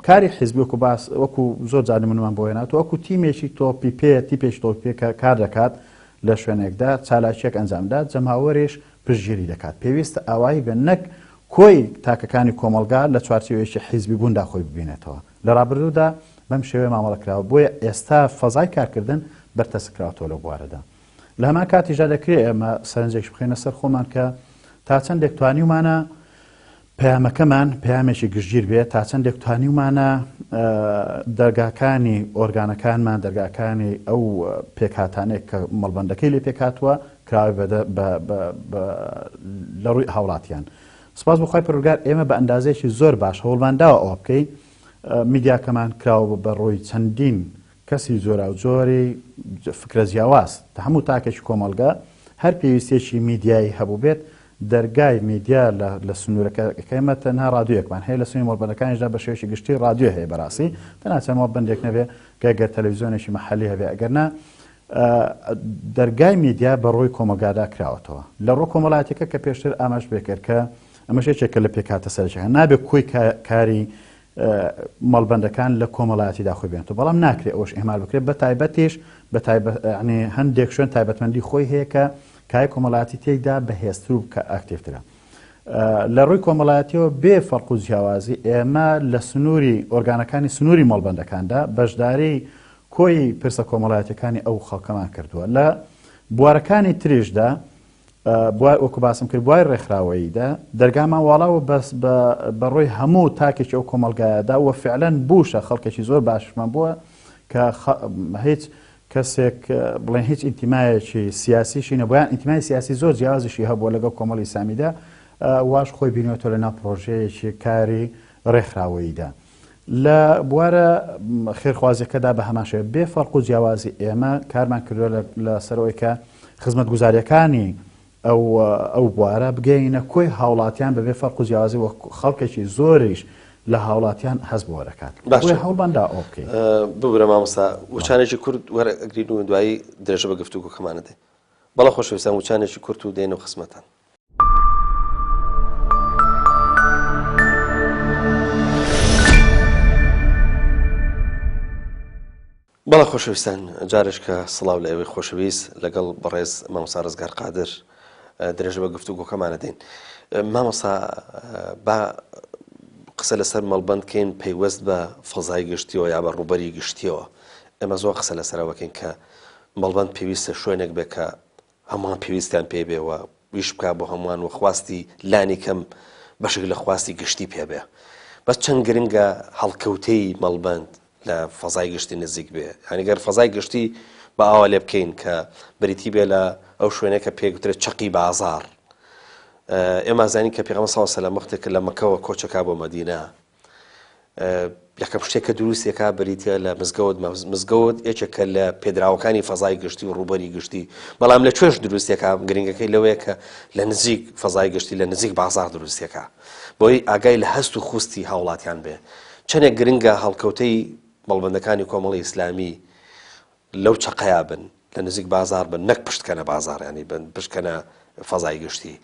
کاری حیزبی وەکو باس وەکو زۆر جار نمونەمان بۆ هێناتەوە وەکو تیمێکی تۆپی پێ تیپێکی تۆپی پێ کە کار دەکات لە شوێنێکدا چالاکیەک ئەنجامدا جەماوەریش پشتگیری دەکات پێویستە ئاوایی بێن نەک کۆی تاکەکانی کۆمەڵگا لە چوارچێوەیەکی حیزبی بووندا خۆی ببینێتەوە لە ڕابردوودا بەم شێوەیە مامەڵە کراوە بۆیە ئێستا فەزای کارکردن بەرتەسک کراوەتەوە لەو بوارەدا لە هەمان کاتیشدا دەکرێت ئێمە سەرنجێکش بخەینە سەر خۆمان کە تا چەندێک توانیومانە پەیامەکەمان پەیامێکی گشتگیر بێت، تا چەندێک توانیومانە دەرگاکانی ئۆرگانەکانمان، دەرگاکانی ئەو پێکهاتانەی کە مەڵبەندەکەی لێ پێکهاتووە کراوە لە ڕووی هاوڵاتیان. سپاس بۆ خوای پەروەردگار ئێمە بە ئەندازەیەکی زۆر باش هەوڵمان داوە ئەوە بکەین، میدیاکەمان کراوە بە ڕووی چەندین کەسی جۆراوجۆری فکرە جیاواز، هەموو تاکێکی کۆمەڵگە هەر پێویستیەکی میدیایی هەبووبێت، دەرگای میدیا لە سنوورەکە ئێمە تەنها ڕادیۆیەکمان هەیە لە سنووری مەڵبەندەکانیشدا بە شێوەیەکی گشتی ڕادیۆ هەیە بەڕاستی تەنها چەند مەڵبەندێک نەبێ کە گەر تەلەڤیزیۆنێکی مەحەلی هەبێ ئەگەر نا دەرگای میدیا بە ڕووی کۆمەڵگادا کراوەتەوە لە ڕوو کۆمەڵایەتەکە کە پێشتر ئاماژ پێکرد کە ئەمەش یەکێکە لە پێکهاتە سەرەکیەکان نابێت کۆی کاری مەڵبەندەکان لە کۆمەڵایەتیدا خۆی بێنێتەوە بەڵام ناکرێت ئەوەش ئیهمال بکرێت بە تایبەتیش بە ینی هەندێک شوێن تایبەتمەندی خۆی هەیە کە کای کۆمەڵایەتی تێیدا بەهێزتر و کە ئاکتیڤترە لە ڕووی کۆمەڵایەتیەوە بێ فەرق و جیاوازی ئێمە لە سنووری ئۆرگانەکانی سنووری مەڵبەندەکاندا بەشداری کۆی پرسە کۆمەڵایەتەکانی ئەو خەڵکەمان کردووە لە بوارەکانی تریشدا بوار وەکو باسم کرد بواری ڕێکخراوەییدا دەرگامان واڵا و بەس بە ڕۆی هەموو تاکێکی ئەو کۆمەڵگایەدا و فعلەن بووشە خەڵکێکی زۆر باشمان بووە کە هیچ کەسێک بڵێن هیچ ئینتیمایەکی سیاسیشی نەبوو یان ئینتیمای سیاسی زۆر جیاوازیشی هەبووە لەگەڵ کۆمەڵی ئیسلامیدا واش خۆی بینیوەتەوە لەناو پڕۆژەیەکی کاری ڕێکخراوەییدا. لە بوارە خێرخوازیەکەدا بە هەمان شێوە بێ فەرق و جیاوازی ئێمە کارمان کردووە لەسەر ئەوەی کە خزمەتگوزاریەکانی ئەو ئەو بوارە بگەینە کۆی هاوڵاتیان بەبێ فەرق و جیاوازی وە خەڵکێکی زۆریش لە هاوڵاتیان هەست بەوە دەکات باشە هەوڵمان دا ئەوە بکەین. ببورە مامۆستا وچانێکی کورت وەرئەگرین و دوایی درێژە بە گفتوگۆکەمان ئەدەین. بەڵێ خۆشەویستان وچانێکی کورت و دێینەوە خزمەتان. بەڵێ خۆشەویستان جارێش کە سڵاو لە ئێوەی خۆشەویست لەگەڵ بەڕێز مامۆستا ڕزگار قادر درێژە بە گفتوگۆکەمانە دەین مامۆستا با قسە لەسەر مەڵبند کەین پەیوەست بە فەزای گشتیەوە یا بە ڕووبەری گشتیەوە ئێمە زۆر قسە لەسەرەوەکەین کە مەڵبند پێویستە شوێنێک بێ کە هەمووان پێویستیان پێی بێ و ئیش بکا بۆ هەمووان و خواستی لانی کەم بەشێک لە خواستی گشتی پێ بێ. بەس چەند گرنگە هەڵکەوتەی مەڵبەند لە فەزای گشتی نزیک بێ. یانی گەر فەزای گشتی بە ئاوا لێ بکەین کە بریتی بێ لە ئەو شوێنەی کە پێی گوترێ چەقی بازاڕ. ئێمە زانین کە پێغەمبەر صلی اللە علیه و سلم وەختێک کە لە مەکەوە کۆچەکا بۆ مەدینە یەکەم شتێک کە دروستێکا بریتە لە مزگەوت مزگەوت یەکێکە لە پێدراوەکانی فەزای گشتی و ڕووبەری گشتی بەڵام لە کوێش دروستێکا گرنگەکەی لەوەیە کە لە نزیک فەزای گشتی لە نزیک بازار دروستێکا بۆی ئاگای لە هەست و خوستی هاوڵاتیان بێ چەندێک گرنگە هەڵکەوتەی مەڵبەندەکانی کۆمەڵی ئیسلامی لەو چەقەیا بن لە نزیک بازاڕ بن نەک پشت کەنە بازاڕ یانی بن پشت کەنە فەزای گشتی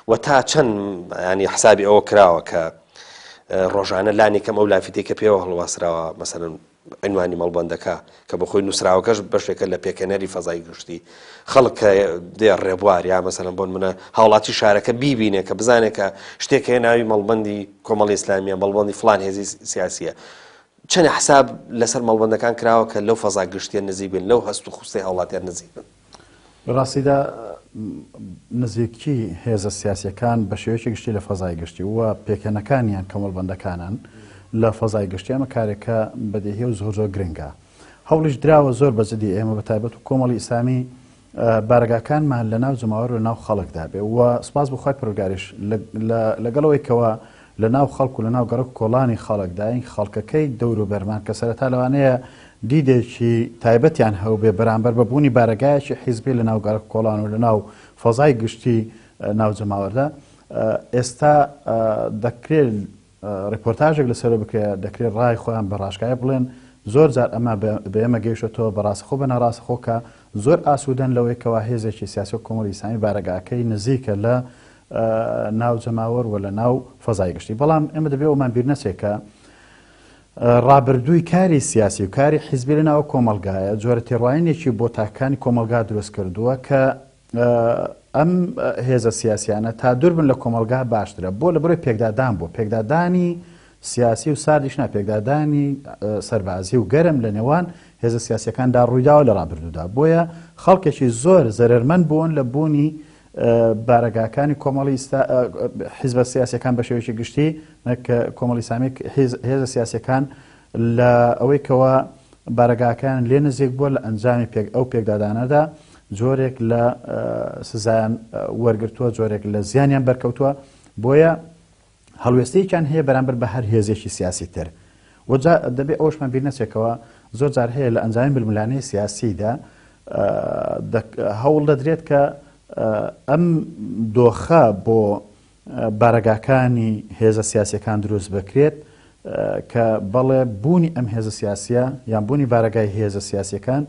و تا چەند ینی حسابی ئەوە کراوە کە ڕۆژانە لانی کەم ئەو لافیتەی کە پێوە هەڵواسراوە مەسەلەن عنوانی مەڵبەندەکە کە بە خۆی نووسراوەکەش بەشێکە لە پێکەنەری فەزای گشتی خەڵک کە دێ ڕێبوار یا مەسەلەن بۆن منە هاوڵاتی شارەکە بیبینێ کە بزانێت کە شتێک هەیە ناوی مەڵبەندی کۆمەڵی ئیسلامیە مەڵبەندی فلان هێزی سیاسیە چەنێ حساب لەسەر مەڵبەندەکان کراوە کە لەو فەزا گشتیە نزیک بن، لەو هەست و خوستەی هاوڵاتیان نزیک بن؟ لە ڕاستیدا نزیکی هێزە سیاسیەکان بە شێوەیەکی گشتی لە فەزای گشتی و پێکهێنەکانیان کە مەڵبەندەکانن لە فەزای گشتی ئەمە کارێکە بەدیهیە و زۆر زۆر گرنگە. هەوڵیش دراوە زۆر بە جدی ئێمە بە تایبەت و کۆمەڵی ئیسلامی بارەگاکانمان لە ناو جەماوەر و لە ناو خەڵکدا بێ و سپاس بۆ خوای پەروەردگاریش لەگەڵ ئەوەی کەوا لە ناو خەڵک و لە ناو گەڕەک و کۆڵانی خەڵکداین خەڵکەکەی دەوروبەرمان کە سەرەتا لەوانەیە دیدێکی تایبەتیان هەوبێ بەرامبەر بە بوونی بارەگایەکی حیزبی لە ناو گەڕەک و کۆڵان و لە ناو فەزای گشتی ناو جەماوەردا ئێستا دەکرێت ڕیپۆرتاژێک لەسەرەوە بکرێت، دەکرێت ڕای خۆیان بە ڕاشکاوی بڵێن، زۆر جار ئەمە بە ئێمە گەیشتۆتەوە بە ڕاستەخۆ بە ناڕاستەخۆ کە زۆر ئاسوودەن لەوەی کەوا هێزێکی سیاسی وەک کۆمەڵی ئیسلامی بارەگاکەی نزیکە لە ناو جەماوەر و لە ناو فەزای گشتی. بەڵام ئێمە دەبێت ئەومان بیر نەچێت کە ڕابردووی کاری سیاسی و کاری حیزبی لە ناو کۆمەڵگایە جۆرە تێڕوانینێکی بۆ تاکەکانی کۆمەڵگا دروست کردووە کە ئەم هێزە سیاسیانە تا دوور بن لە کۆمەڵگا باشترە بۆ لە بەرەی پێکدادان بووە پێکدادانی سیاسی و ساردیش نا پێکدادانی سەربازی و گەرم لە نێوان هێزە سیاسیەکاندا ڕوویداوە لە ڕابردوودا بۆیە خەڵکێکی زۆر زەرەرمەند بوون لە بوونی بارەگاکانی کۆمەڵی حیزبە سیاسەکان بە شێوەیەکی گشتی نەک کۆمەڵی ئیسلامی هێزە سیاسەکان لە ئەوەی کەوا بارەگاکەیان لێ نزیک بووە لە ئەنجامی پێک ئەو پێکدادانەدا جۆرێک لە سزایان وەرگرتووە جۆرێک لە زیانیان بەرکەوتووە بۆیە هەڵوێستەیەکیان هەیە بەرامبەر بە هەر هێزێکی سیاسی تر وجا دەبێ ئەوشمان بیر نەچێکەوە زۆر جار هەیە لە ئەنجامی ململانێی سیاسیدا هەوڵ دەدرێت کە ئەم دۆخە بۆ بارەگاکانی هێزە سیاسیەکان دروست بکرێت کە بەڵێ بوونی ئەم هێزە سیاسیە یان بوونی بارەگای هێزە سیاسیەکان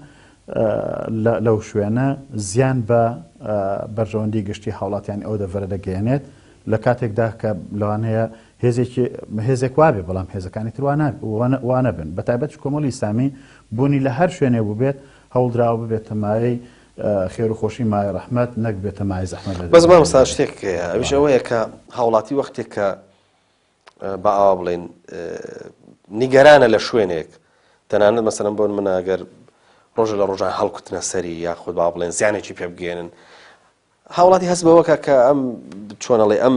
لەو شوێنە زیان بە بەرژەوەندی گشتی هاوڵاتیانی ئەو دەڤەرە دەگەیەنێت لە کاتێکدا کە لەوانەیە هێزێکی هێزێک وابێ بەڵام هێزەکانی تر وانەبن بە تایبەت کۆمەڵی ئیسلامی بوونی لە هەر شوێنێ بووبێت هەوڵدراوە ببێتە مایەی خێر و خۆشی مایە ڕەحمەت نەک بێتە مایەی زەحمەت لە بەس مامۆستا شتێک هەیە ئەویش ئەوەیە کە هاوڵاتی وەختێک کە با ئاوا بڵێن نیگەرانە لە شوێنێک تەنانەت مەسەلەن بۆن منە ئەگەر ڕۆژە لە ڕۆژان هەڵکوتنە سەری یاخود با بڵێن زیانێکی پێ بگەێنن هاوڵاتی هەست بەوە کە کە ئەم چۆنەڵێ ئەم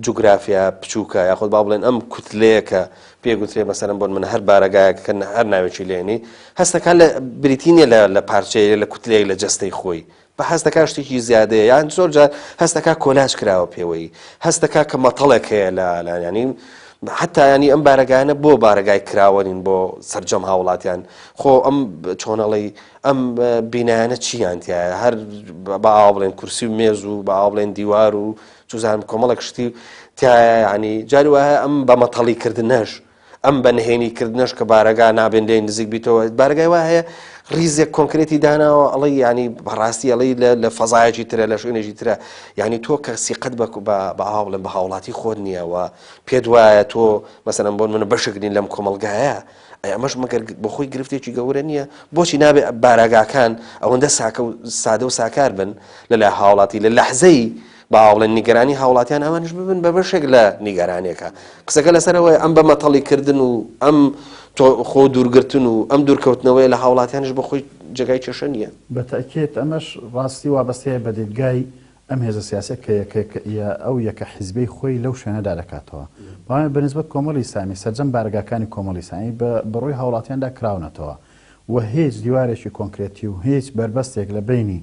جوگرافیا بچووکە یاخود با بڵێن ئەم کوتلەیە کە پێ گوترێ مەسەرم بۆن من هەر بارەگایەک کە هەر ناوێکی لێنی هەستەکان لە بریتی نییە لە پارچەیە لە کوتلەیەک لە جەستەی خۆی بە هەستەکە شتێکی زیادەیە یان زۆر جار هەستەکە کۆلاج کراوە پێوەی هەستەکە کە مەتەڵێک هەیە لە ینی حتا ینی ئەم بارەگانە بۆ بارەگای کراوە نین بۆ سەرجەم هاوڵاتیان خۆ ئەم چۆنەڵی ئەم بینایانە چیان تایە هەر بە ئاوا بڵێن کورسی و مێز و بە ئاوا بڵێن دیوار و چوزانم کۆمەڵێک شتی تایە ینی جاری وایە ئەم بە مەتەڵی کردنەش ئەم بە نهێنی کردنەش کە بارەگا نابێن لێی نزیک بیتەوە بارەگای وا هەیە ڕیزێک کۆنکرێتی داناوە ئەڵێ ینی بەڕاستی ئەڵێ لە فەزایەکی ترە لە شوێنێکی ترە ینی تۆ کە سیقەت بە بە ئاوا بڵێن بە هاوڵاتی خۆت نییە و پێت وایە تۆ مەسەلەن بۆن منە بەشێک نین لەم کۆمەڵگایە ئەی ئەمەش مەگەر بۆ خۆی گرفتێکی گەورە نییە بۆچی نابێ بارەگاکان ئەوەندە ساکە و سادە و ساکار بن لە لای هاوڵاتی لە لەحزەی با بڵێن نیگەرانی هاوڵاتیان ئەوانیش ببن بە بەشێک لە نیگەرانیەکە قسەکە لەسەرەوەی ئەم بە مەتەڵی کردن و ئەم خۆ دوورگرتن و ئەم دوورکەوتنەوەی لە هاوڵاتیانش بە خۆی جێگای کێشە نییە. بە تەئکید ئەمەش ڕاستی وابەستەیە بە دیدگای ئەم هێزە سیاسیە کە یەکێک یە ئەو یەکە حیزبەی خۆی لەو شوێنەدا دەکاتەوە. بەڵام بە نیسبەت کۆمەڵی ئیسلامی سەرجەم بارەگاکانی کۆمەڵی ئیسلامی بە بەڕووی هاوڵاتیاندا کراونەتەوە و هیچ دیوارێکی کۆنکرێتی و هیچ بەربەستێک لە بەینی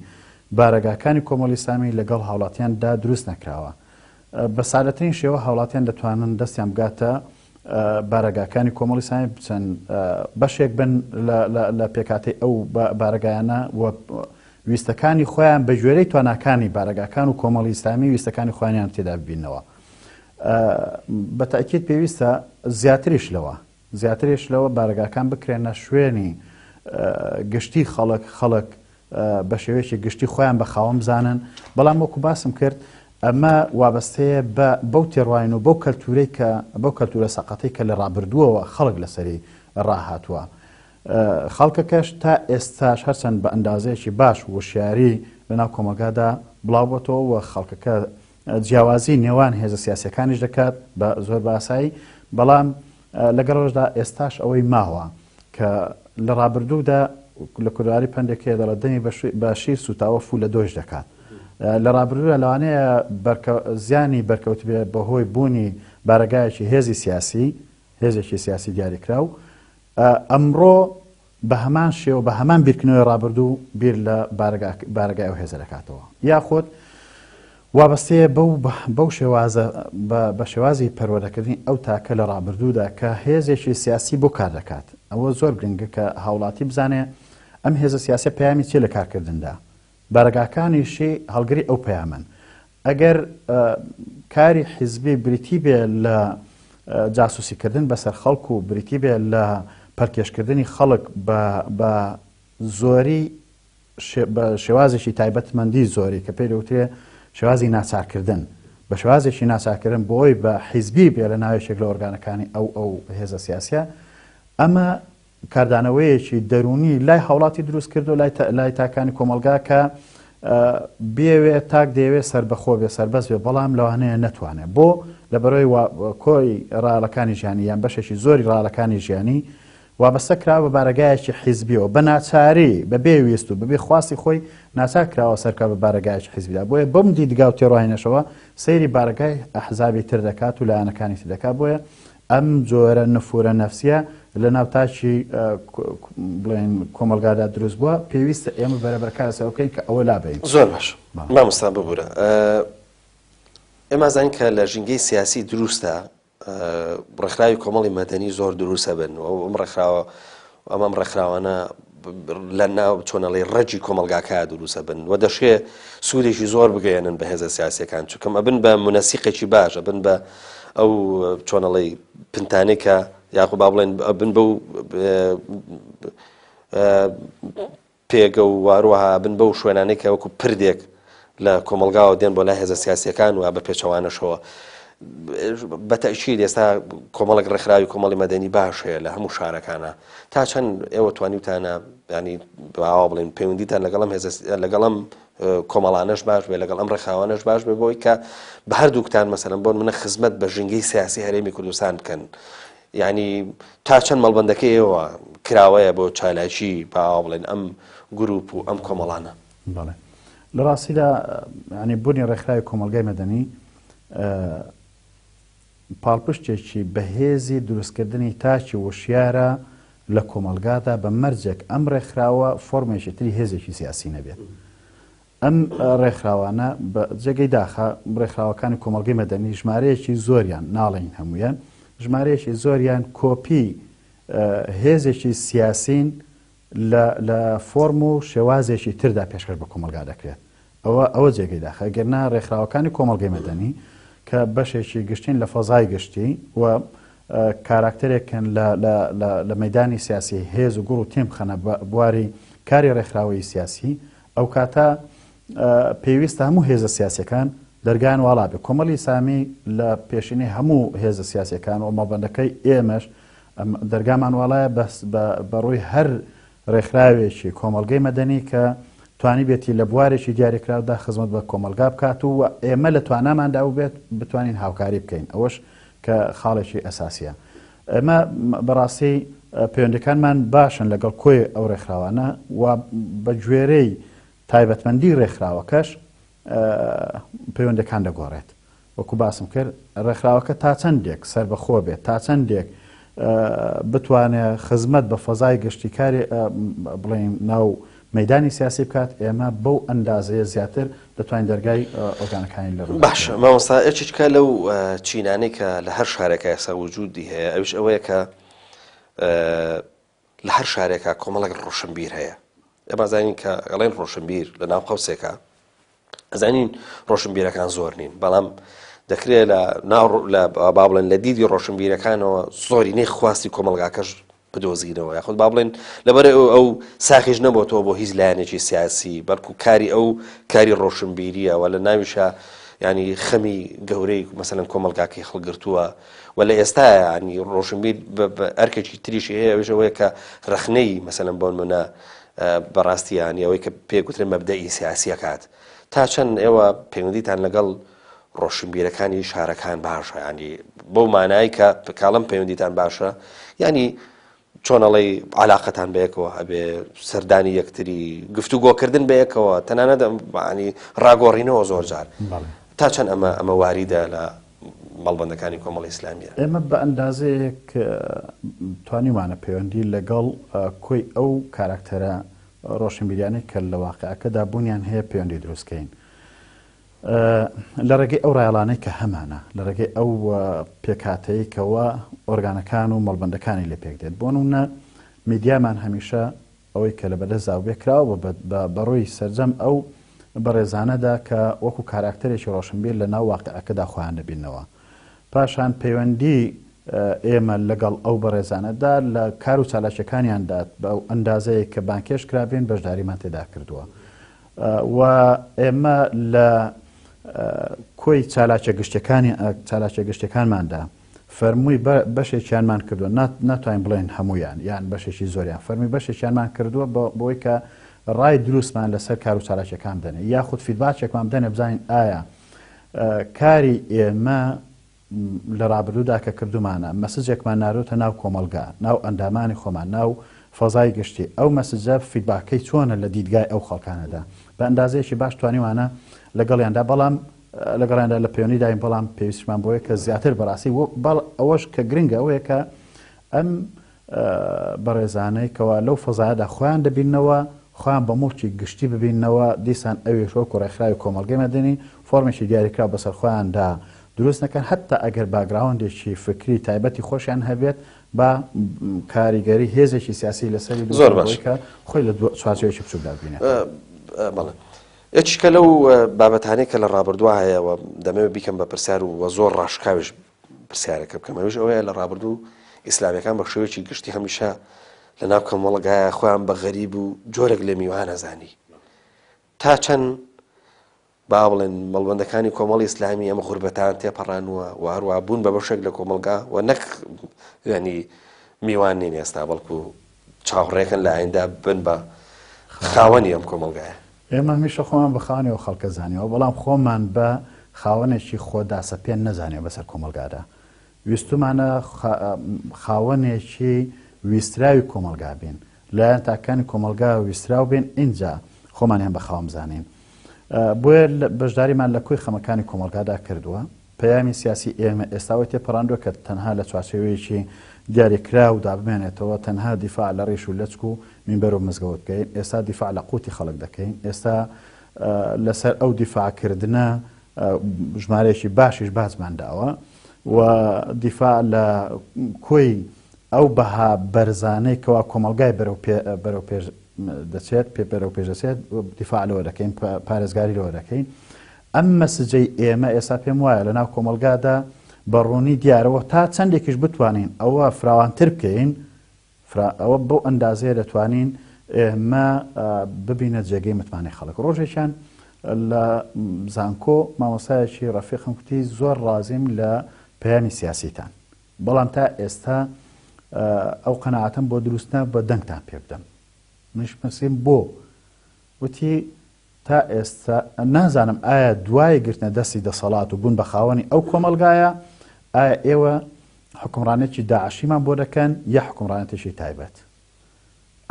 بارەگاکانی کۆمەڵی ئیسلامی لەگەڵ هاوڵاتیان دا دروست نەکراوە. بە سادەترین شێوە هاوڵاتیان دەتوانن دەستیان بگاتە بارەگاکانی کۆمەڵی ئیسلامی بچن بەشێک بن لە پێکهاتەی ئەو بارەگایانە و ویستەکانی خۆیان بە گوێرەی تواناکانی بارەگاکان و کۆمەڵی ئیسلامی ویستەکانی خۆیانیان تێدا ببینەوە. بە تەئکید پێویستە زیاتریش لەوە زیاتریش لەوە بارەگاکان بکرێنە شوێنی گشتی خەڵک، خەڵک بە شێوەیەکی گشتی خۆیان بە خاوەن بزانن، بەڵام وەکو باسم کرد ئەمە وابەستەیە بە بەو تێڕواین و بەو کەلتورەی کە بەو کەلتورە سەقەتەی کە لە ڕابردووەوە خەڵک لەسەری ڕاهاتووە. خەڵکەکەش تا ئێستاش هەرچەند بە ئەندازەیەکی باش وشیاری لەناو کۆمەڵگادا بڵاوبۆتەوە و خەڵکەکە جیاوازی نێوان هێزە سیاسیەکانیش دەکات بە زۆر بە ئاسایی، بەڵام لەگەڵ ئەوەشدا ئێستاش ئەوەی ماوە کە لە ڕابردوودا لە کوردەواری پەندێک هەیە دەڵێت دەمی بە شیر سووتاوە فوو لە دۆش دەکات. لە ڕابردوودا لەوانەیە زیانی بەرکەوتبێ بەهۆی بوونی بارەگایەکی هێزی سیاسی، هێزێکی سیاسی دیاریکراو، ئەمڕۆ بە هەمان شێوە بە هەمان بیرکردنەوەی ڕابردوو بیر لە بارەگای ئەو هێزە دەکاتەوە یاخود وابەستەیە بەو بەو شێوازە بە شێوازی پەروەردەکردنی ئەو تاکە لە ڕابردوودا کە هێزێکی سیاسی بۆ کار دەکات ئەوە زۆر گرنگە کە هاوڵاتی بزانێ ئەم هێزە سیاسە پەیامی چیە لە کارکردندا بارەگاکانیشی هەڵگری ئەو پەیامەن ئەگەر کاری حیزبی بریتی بێ لە جاسوسیکردن بەسەر خەڵک و بریتی بێ لە پەلکێشکردنی خەڵک بە زۆری بە شێوازێکی تایبەتمەندی زۆری کە پێی دەوترێ شێوازی ناچارکردن بە شێوازێکی ناچارکردن بۆی بە حیزبی بێ لە ناوێکێک لە ئۆرگانەکانی ئەو ئەو هێزە سیاسیە ئەمە کاردانەوەیەکی دەروونی لای هاوڵاتی دروست کردو لای لای تاکانی کۆمەڵگا کە بێوێ تاک دەیەوێ سەربەخۆ بێ سەربەست بێ بەڵام لەوانەیە نەتوانێت بۆ لە بەرەوەی کۆی ڕایەڵەکانی ژیانی یان بەشێکی زۆری ڕایەڵەکانی ژیانی وابەستە کراوە بە بارەگایەکی حیزبیەوە بە ناچاری بە بێ ویست و بەبێ خواستی خۆی ناچار کراوە سەرکە بە بارەگایەکی حیزبیدا بۆیە بەم دیدگا و تێڕوانینەشەوە سەیری بارەگای ئەحزابی تر دەکات و لایەنەکانی تر دەکات بۆیە ئەم جۆرە نفورە نەفسیە لە ناو تاکی بڵێن کۆمەڵگادا دروست بووە پێویستە ئێمە بەرەبەر کار لەسەر بکەین کە ئەوە لابەین. زۆر باش مامۆستا ببورە ئێمە زانین کە لە ژینگەی سیاسی دروستە ڕێکخراوی کۆمەڵی مەدەنی زۆر دروستە بن و ئەم ڕێکخراوە ئەمەم ڕێکخراوانە لە ناو چۆنەڵی ڕەگی کۆمەڵگاکە دروستە بن و دەشێ سوودێکی زۆر بگەیەنن بە هێزە سیاسەکان چکەم ئەبن بە منەسیقێکی باش ئەبن بە ئەو چۆنەڵی پنتانێک کە یاخۆ با بڵێن ئەبن بەو پێگە و واروەها ئەبن بەو شوێنانەی کە وەکو پردێک لە کۆمەڵگاوە دێن بۆ لای هێزە سیاسیەکان و بە پێچەوانەشەوە بە تەئکید ئێستا کۆمەڵێک ڕێکخراوی کۆمەڵی مەدەنی باش هەیە لە هەموو شارەکانە تا چەند ئێوە توانیوتانە ینی باوا بڵێن پەیوەندیتان لەگەڵم هێزە لەگەڵم کۆمەڵانەش باش بێ لەگەڵ ئەم ڕێکخراوانەش باش بێ بۆی کە بە هەردووکتان مەسەلەن بۆن منە خزمەت بە ژینگەی سیاسی هەرێمی کوردستان بکەن یعنی تا چەند مەڵبەندەکەی ئێوە کراوەیە بۆ چالاکی با ئاوا بڵێن ئەم گروپ و ئەم کۆمەڵانە؟ بەڵێ لە ڕاستیدا یانی بوونی ڕێکخراوی کۆمەڵگای مەدەنی پاڵپشتێکی بەهێزی دروستکردنی تاکی وشیارە لە کۆمەڵگادا بە مەرجێک ئەم ڕێکخراوە فۆرمێکی تری هێزێکی سیاسی نەبێت. ئەم ڕێکخراوانە بە جێگەی داخە ڕێکخراوەکانی کۆمەڵگەی مەدەنی ژمارەیەکی زۆریان ناڵێین هەموویان ژمارەیەکی زۆریان کۆپی هێزێکی سیاسین لە فۆرم و شێوازێکی تردا پێشکەش بە کۆمەڵگا دەکرێت. ئەوە ئەوە جێگەی داخە. گەر نا ڕێکخراوەکانی کۆمەڵگەی مەدەنی کە بەشێکی گشتین لە فەزای گشتی و کاراکتەرێکن لە لە لە لە مەیدانی سیاسی هێز و گوڕ و تیم بخەنە بواری کاری ڕێکخراوەیی سیاسی ئەو کاتە پێویستە هەموو هێزە سیاسیەکان دەرگایان واڵا بێ. کۆمەڵی ئیسلامی لە پێشینەی هەموو هێزە سیاسیەکان و مەڵبەندەکەی ئێمەش دەرگامان واڵایە بەس بە ڕووی هەر ڕێکخراوێکی کۆمەڵگەی مەدەنی کە توانیبێتی لە بوارێکی دیاریکراودا خزمەت بە کۆمەڵگا بکات و ئێمە لە تواناماندا بووبێت بتوانین هاوکاری بکەین ئەوەش کە خاڵێکی ئەساسیە. ئێمە بەڕاستی پەیوەندەکانمان باشن لەگەڵ کۆی ئەو ڕێکخراوانە و بە گوێرەی تایبەتمەندی ڕێکخراوەکەش پەیوەندەکان دەگۆڕێت. وەکو باسم کرد ڕێکخراوەکە تا چەندێک سەربەخۆ بێت، تا چەندێک بتوانێت خزمەت بە فەزای گشتی کاری بڵێین ناو مەیدانی سیاسی بکات، ئێمە بەو ئەندازەیە زیاتر دەتوانین دەرگای ئۆرگانەکانی لە ڕوو باشە مامۆستا یەکێکە لەو چینانەی کە لە هەر شارێکا ئێستا وجودی هەیە ئەویش ئەوەیە کە لە هەر شارێکا کۆمەڵێک ڕۆشنبیر هەیە ئێمە زانین کە ئەڵێن ڕۆشنبیر لە ناو قەوسێکە ئەزانین ڕۆشنبیرەکان زۆر نین بەڵام دەکرێت لە ناو لە با بڵێن لە دیدی ڕۆشنبیرەکانەوە زۆرینەی خواستی کۆمەڵگاکەش بدۆزینەوە یاخود با بڵێن لەبەر ئەو ساخیش نەبۆتەوە بۆ هیچ لایەنێکی سیاسی بەڵکو کاری ئەو کاری ڕۆشنبیریە و لە ناویشە ینی خەمی گەورەی مەسەلەن کۆمەڵگاکەی هەڵگرتووە و لە ئێستایا ینی ڕۆشنبیر ئەرکێکی تریشی هەیە ئەویش ئەوەیە کە ڕەخنەی مەسەلەن بۆ نمونە بەڕاستی ینی ئەوەی کە پێ گوترێ مەبدەئی سیاسیەکات تا چەند ئێوە پەیوەندیتان لەگەڵ ڕۆشنبیرەکانی شارەکان باشە ینی بەو مانای کە کاڵم پەیوەندیتان باشە ینی چۆن ئەڵێی عەلاقەتان بەیەکەوە هەبێ، سەردانی یەکتری، گفتوگۆکردن بەیەکەوە، تەنانەت یانی ڕاگۆڕینەوە زۆر جار. تا چەند ئەمە ئەمە واریدە لە مەڵبەندەکانی کۆمەڵی ئیسلامییە؟ ئێمە بە ئەندازەیەک توانیومانە پەیوەندی لەگەڵ کۆی ئەو کاراکتەرە ڕۆشنبیریانەی کە لە واقیعەکەدا بوونیان هەیە پەیوەندی دروست کەین. لە ڕێگەی ئەو ڕایەڵانەی کە هەمانە، لە ڕێگەی ئەو پێکهاتەی کەوا ئۆرگانەکان و مەڵبەندەکانی لێ پێک دێت. بۆ نموونە میدیامان هەمیشە ئەوەی کە لە بەردەستدا بێ کراوە بە بەڕووی سەرجەم ئەو بەڕێزانەدا کە وەکو کاراکتەرێکی ڕۆشنبیر لە ناو واقیعەکەدا خۆیان دەبیننەوە. پاشان پەیوەندی ئێمە لەگەڵ ئەو بەڕێزانەدا لە کار و چالاکیەکانیاندا بەو ئەندازەیە کە بانگهێشت کرابین بەشداریمان تێدا کردووە. و ئێمە لە کۆی چالاکیە گشتیەکانی چالاکیە گشتیەکانماندا فەرمووی بەشێکیانمان کردووە ناتوانین بڵێن هەمویان یان بەشێکی زۆریان فەرمی بەشێکیانمان کردووە بۆی کە ڕای دروستمان لەسەر کار و چالاکیەکان بدەنێ یاخود فیدباکێکمان بدەنێ بزانین ئایا کاری ئێمە لە ڕابردوودا کە کردوومانە مەسجێکمان ناردۆتە ناو کۆمەڵگا، ناو ئەندامانی خۆمان، ناو فەزای گشتی، ئەو مەسجە فیدباکەی چۆنە لە دیدگای ئەو خەڵکانەدا؟ بە ئەندازەیەکی باش توانیوانە لەگەڵیاندا بەڵام لەگەڵیاندا لە پەیوەندیداین بەڵام پێویستیشمان بۆیە کە زیاتر بەڕاستی ئەوەش کە گرنگە ئەوەیە کە ئەم بەڕێزانەی کەوا لەو فەزایەدا خۆیان دەبیننەوە، خۆیان بە موڵکی گشتی ببیننەوە، دیسان ئەویش وەکو ڕێکخراوی کۆمەڵگەی مەدەنی فۆرمێکی دیاریکراو بەسەر خۆیاندا دروست نەکەن، هەتا ئەگەر باکگراوندێکی فکری تایبەتی خۆشیان هەبێت با کاریگەری هێزێکی سیاسی لەسەری دروست زۆر نەکەن باش. بۆی کە خۆی لە چوارچێوەیەکی بچووکدا ببینێتەوە. بەڵێ. یەکێکە لەو بابەتانەی کە لە ڕابردووا هەیە و دەمەوێت بیکەم بە پرسیار و زۆر ڕاشکاویش پرسیارەکە بکەم ئەویش ئەوەیە لە ڕابردوو ئیسلامیەکان بە شێوەیەکی گشتی هەمیشە لە ناو کۆمەڵگایە خۆیان بە غەریب و جۆرێک لە میوان ئەزانی تا چەند با بڵێن مەڵبەندەکانی کۆمەڵی ئیسلامی ئەم غوربەتان تێپەڕانووە و هەروە بوون بە بەشێک لە کۆمەڵگا و نەک ینی میوان نین ئێستا بەڵکو چاوەڕێکن لە ئایندا بن بە خاوەنی ئەم کۆمەڵگایە. ئێمە هەمیشە خۆمان بە خاوەنی ئەو خەڵکە زانیوە، بەڵام خۆمان بە خاوەنێکی خۆداسەپێن نەزانیوە بەسەر کۆمەڵگادا. ویستومانە خاوەنێکی ویستراوی کۆمەڵگا بین، لایەن تاکەکانی کۆمەڵگا ویستراو بین ئینجا خۆمانیان بە خاوەن بزانین. بۆیە بەشداریمان لە کۆی خەمەکانی کۆمەڵگادا کردووە. پەیامی سیاسی ئێمە ئێستا ئەوەی تێپەڕاندووە کە تەنها لە چوارچێوەیەکی دیاریکراودا بمێنێتەوە، تەنها دیفاع لە ڕیش و لەچک و مینبەر و مزگەوت بکەین، ئێستا دیفاع لە قوتی خەڵک دەکەین، ئێستا لەسەر ئەو دیفاعکردنە ژمارەیەکی باشیش باجمان داوە و دیفاع لە کۆی ئەو بەها بەرزانەی کەوا کۆمەڵگای بەرەو پێش دەچێت پێ بەرەو پێش دەچێت دیفاع لەوە دەکەین، پارێزگاری لەوە دەکەین. ئەم مەسجەی ئێمە ئێستا پێم وایە لە ناو کۆمەڵگادا بە ڕوونی دیارەوە تا چەندێکیش بتوانین ئەوە فراوانتر بکەین ئەوە بەو ئەندازەیە دەتوانین ئێمە ببینە جێگەی متمانەی خەڵک. ڕۆژێکیان لە زانکۆ مامۆستایەکی ڕەفیقم کوتی زۆر ڕازیم لە پەیامی سیاسیتان، بەڵام تا ئێستا ئەو قەناعەتەم بۆ دروست نابووە دەنگتان پێ بدەم. منیش پرسیم بۆ؟ وتی تا ئێستا نازانم ئایا دوای گرتنە دەستی دەسەڵات و بوون بە خاوەنی ئەو کۆمەڵگایە ئایا ئێوە حوکمڕانێکی داعشیمان بۆ دەکەن یا حوکمڕانێتێکی تایبەت؟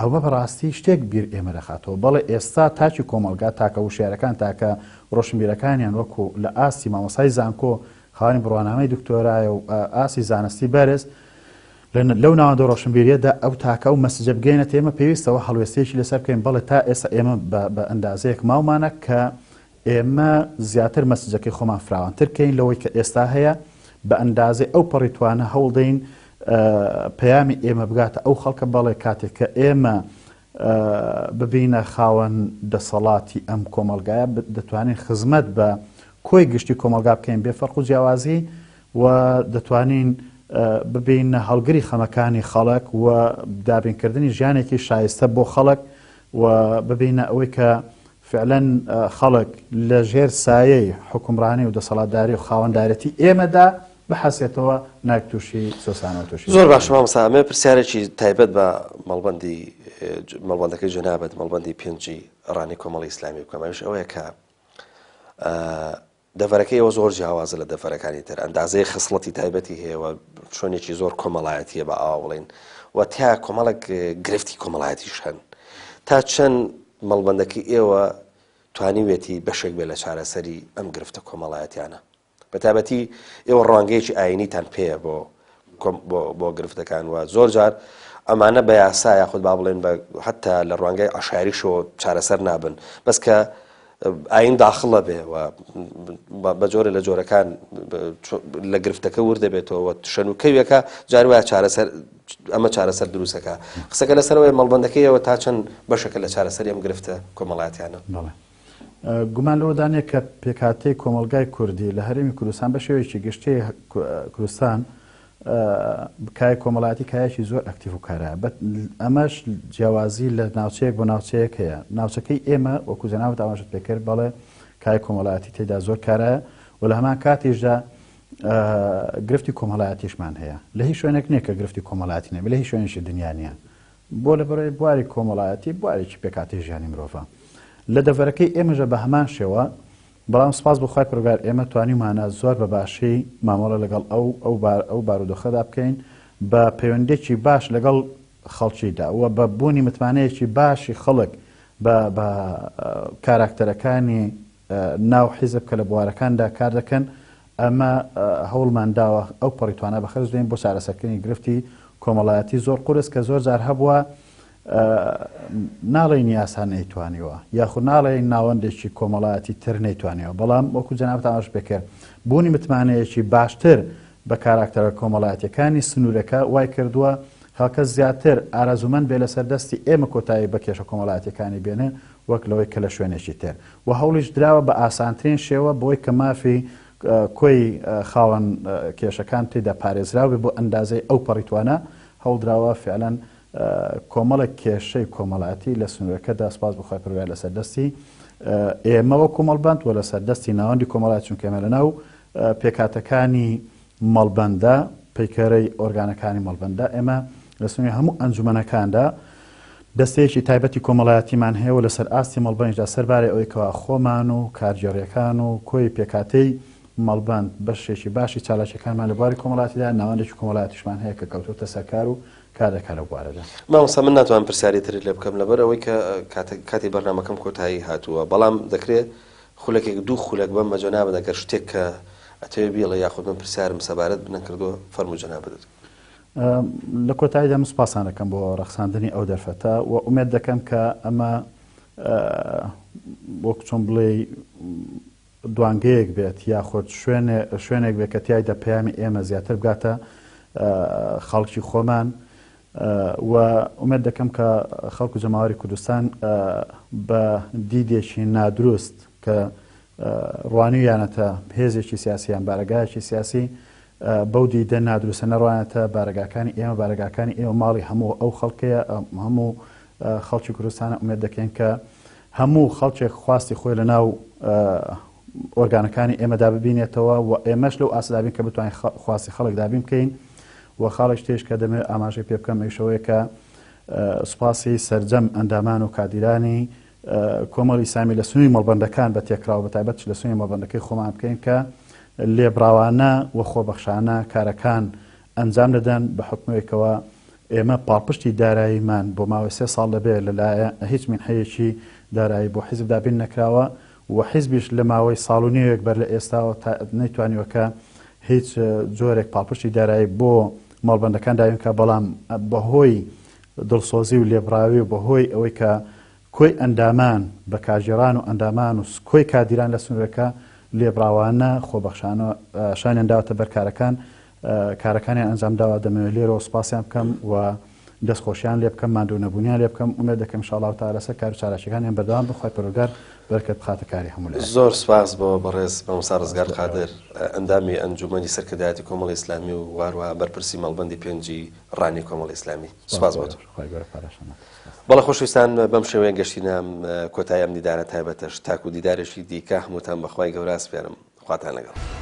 ئەوە بەڕاستی شتێک بیر ئێمە دەخاتەوە. بەڵێ ئێستا تاکی کۆمەڵگا، تاکە وشیارەکان، تاکە ڕۆشنبیرەکانیان وەکو لە ئاستی مامۆستای زانکۆ، خاوەنی بڕوانامەی دکتۆرایە و ئاستی زانستی بەرز، لەو ناوەندە ڕۆشنبیریەدا ئەو تاکە ئەو مەسجە بگەیەنێتە ئێمە پێویستەوە هەڵوێستەیەکی لەسەر بکەین. بەڵێ تا ئێستا ئێمە بە ئەندازەیەک ماومانە کە ئێمە زیاتر مەسجەکەی خۆمان فراوانتر کەین لەوەی کە ئێستا هەیە، بە ئەندازەی ئەو پەڕی توانە هەوڵدەین پەیامی ئێمە بگاتە ئەو خەڵکە. بەڵێ کاتێک کە ئێمە ببینە خاوەن دەسەڵاتی ئەم کۆمەڵگایە دەتوانین خزمەت بە کۆی گشتی کۆمەڵگا بکەین بێ فەرق و جیاوازی و دەتوانین ببینە هەڵگری خەمەکانی خەڵک و دابینکردنی ژیانێکی شایستە بۆ خەڵک و ببینە ئەوەی کە فعلەن خەڵک لە ژێر سایەی حوکمڕانی و دەسەڵاتداری و خاوەندارێتی ئێمەدا بحەسێتەوە ناک تووشی سۆسانەوە تووشی زۆر باشە مامۆستا ئەمەوێ پرسیارێکی تایبەت بە مەڵبەندی مەڵبەندەکەی جەنابت مەڵبەندی پێنجی ڕانی کۆمەڵی ئیسلامی بکەم ئەویش ئەوەیە کە دەڤەرەکەی ئێوە زۆر جیاوازە لە دەڤەرەکانی تر، ئەندازەی خسڵەتی تایبەتی هەیە و چۆنێکی زۆر کۆمەڵایەتیە بە ئاوا بڵێین و تیا کۆمەڵێک گرفتی کۆمەڵایەتیش هەن. تا چەند مەڵبەندەکەی ئێوە توانیوێتی بەشێک بێ لە چارەسەری ئەم گرفتە کۆمەڵایەتیانە؟ بە تایبەتی ئێوە ڕوانگەیەکی ئاینیتان پێیە بۆ بۆ گرفتەکان و زۆر جار ئەمانە بە یاسا یاخود با بڵێن بە حتا لە ڕوانگای عشاریشەوە چارەسەر نابن بەس کە ئاین داخڵە بێ و بە جۆرە لە جۆرەکان لە گرفتەکە ور دەبێتەوە شەن و کەویەکە جار وایە چارەسەر ئەمە چارەسەر دروستەکە قسەکە لەسەرەوەی مەڵبندەکەیەوە تا چەند بەشەکە لە چارەسەری ئەم گرفتە کۆمەڵاتیانە. بەڵێ. گومان لەوەدا نییە کە پێکهاتەی کۆمەڵگای کوردی لە هەرێمی کوردستان بە شێوەیەکی گشتی کوردستان کای کۆمەڵایەتی کایەکی زۆر ئەکتیڤ و کارایە ئەمەش جیاوازی لە ناوچەیەک بۆ ناوچەیەک هەیە ناوچەکەی ئێمە وەکو جەنابت ئاماژەت پێکرد بەڵێ کای کۆمەڵایەتی تێدا زۆر کارایە و لە هەمان کاتیشدا گرفتی کۆمەڵایەتیشمان هەیە لە هیچ شوێنێک نییە کە گرفتی کۆمەڵایەتی نەبێت لە هیچ شوێنێکی دنیا نییە بۆ لەبەرئەوەی بواری کۆمەڵایەتی بوارێکی پێکهاتەی ژیانی مرۆڤە. لە دەڤەرەکەی ئێمەشدا بە هەمان شێوە، بەڵام سوپاس بۆ خوای پەروەردگار ئێمە توانیومانە زۆر بە باشی مامەڵە لەگەڵ ئەو ئەو ئەو بارودۆخەدا بکەین بە پەیوەندییەکی باش لەگەڵ خەڵکیدا و بە بوونی متمانەیەکی باشی خەڵک بە بە کاراکتەرەکانی ناو حیزب کە لە بوارەکاندا کار دەکەن، ئەمە هەوڵمان داوە ئەو پەڕی توانا بەخەرج دەین بۆ چارەسەرکردنی گرفتی کۆمەڵایەتی زۆر قورس کە زۆر جار هەبووە ناڵێین یاسا نەیتوانیوە یاخود ناڵێین ناوەندێکی کۆمەڵایەتی تر نەیتوانیوە بەڵام وەکو جەنابت ئاماژە پێکرد بوونی متمانەیەکی باشتر بە کاراکتەرە کۆمەڵایەتیەکانی سنوورەکە وای کردووە خەڵکە زیاتر ئارەزوومەند بێ لەسەر دەستی ئێمە کۆتایی بە کێشە کۆمەڵایەتیەکانی بێنێ وەک لەوەی کە لە شوێنێکی تر و هەوڵیش دراوە بە ئاسانترین شێوە بۆی کە مافی کۆی خاوەن کێشەکان تێدا پارێزراو بێ بۆ ئەندازەی ئەو پەڕی توانا هەوڵدراوە فعلەن کۆمەڵێک کێشەی کۆمەڵایەتی لە سنوورەکەدا سپاس بۆ خوای پەروەردگار لەسەر دەستی ئێمە وەکو مەڵبەند و لەسەر دەستی ناوەندی کۆمەڵایەتی چونکە ئێمە لەناو پێکهاتەکانی مەڵبەندە، پەیکەرەی ئۆرگانەکانی مەڵبەندە، ئێمە لە سنووری هەموو ئەنجومەنەکاندا دەستەیەکی تایبەتی کۆمەڵایەتیمان هەیە و لەسەر ئاستی مەڵبەنیشدا سەربارەی ئەوەی کەوا خۆمان و کارگێڕییەکان و کۆی پێکهاتەی مەڵبەند بەشێکی باشی چالاکییەکانمان لە بواری کۆمەڵایەتیدا ناوەندێکی کۆمەڵایەتیشمان هەیە کە کەوتۆتە سەر کار و. کار دەکات لەو بوارەدا. مامۆستا من ناتوانم پرسیاری ترت لێ بکەم لەبەر ئەوەی کە کاتی بەرنامەکەم کۆتایی هاتووە بەڵام دەکرێ خولەکێک دوو خولەک بەم بە جەنابت ئەگەر شتێک کە ئەتەوێ بیڵێ یاخود من پرسیارم سەبارەت نەکردووە فەرموو جەنابت. لە کۆتاییدا من سوپاستان دەکەم بۆ ڕەخساندنی ئەو دەرفەتە و ئومێد دەکەم کە ئەمە وەک چۆن بڵێی دوانگەیەک بێت یاخود شوێنێک بێت کە تیایدا پەیامی ئێمە زیاتر بگاتە خەڵکی خۆمان و ئومێد دەکەم کە خەڵک و جەماوەری کوردستان بە دیدێکی نادروست کە ڕوانیویانەتە هێزێکی سیاسی یان بارەگایەکی سیاسی بەو دیدە نادروستە نەڕوانێتە بارەگاکانی ئێمە، بارەگاکانی ئێمە ماڵی هەموو ئەو خەڵکەیە، هەموو خەڵکی کوردستانە، ئومێد دەکەین کە هەموو خەڵکێک خواستی خۆی لە ناو ئۆرگانەکانی ئێمەدا ببینێتەوە و ئێمەش لەو ئاستدا بین کە بتوانین خواستی خەڵک دابین بکەین و خاڵێکی تریش کە دەمەوێت ئاماژەی پێ بکەم ئەویش ئەوەیە کە سوپاسی سەرجەم ئەندامان و کادیرانی کۆمەڵی ئیسلامی لە سنووری مەڵبەندەکان بە تێکراوە بە تایبەتیش لە سنووری مەڵبەندەکەی خۆمان بکەین کە لێبڕاوانە و خۆبەخشانە کارەکان ئەنجام دەدەن بە حوکمێکەوە ئێمە پاڵپشتی داراییمان بۆ ماوەی سێ ساڵ دەبێت لەلایەن هیچ مینحەیەکی دارایی بۆ حیزب دابین نەکراوە و حیزبیش لە ماوەی ساڵ و نێوێک بەر لە ئێستاوە تا نەیتوانیوە کە هیچ جۆرێک پاڵپشتی دارایی بۆ مەڵبەندەکان دابین بکات بەڵام بەهۆی دڵسۆزی و لێبڕاوی و بەهۆی ئەوەی کە کۆی ئەندامان بە کارگێڕان و ئەندامان و کۆی کادیران لە سنوورەکە لێبڕاوانە، خۆبەخشانە شانیان داوەتە بەر کارەکان، کارەکانیان ئەنجام داوە، دەمەوێت لێرەوە سوپاسیان بکەم و دەستخۆشیان لێ بکەم، ماندوو نەبوونیان لێ بکەم، ئومێد دەکەم ان شاء اللە تعالی لەسەر کار و چالاکیەکانیان بەردەوام بن، خوای پەروەردگار بەرکەت بخاتە کاری هەموو لایەک. زۆر سوپاس بۆ بەڕێز مامۆستا ڕزگار قادر ئەندامی ئەنجوومەنی سەرکردایەتی کۆمەڵی ئیسلامی و هەروەها بەرپرسی مەڵبەندی پێنجی ڕانیەی کۆمەڵی ئیسلامی. سوپاس بۆ تۆ. خوای گەورە پاداشتان بدات. سوپاس. بەڵێ خۆشەویستان بەم شێوەیە گەشتینە کۆتایی ئەم دیدارە تایبەتەش تاکو دیدارێکی دیکە هەمووتان بەخوای گەورە ئەسپێرم خواتان لەگەڵ.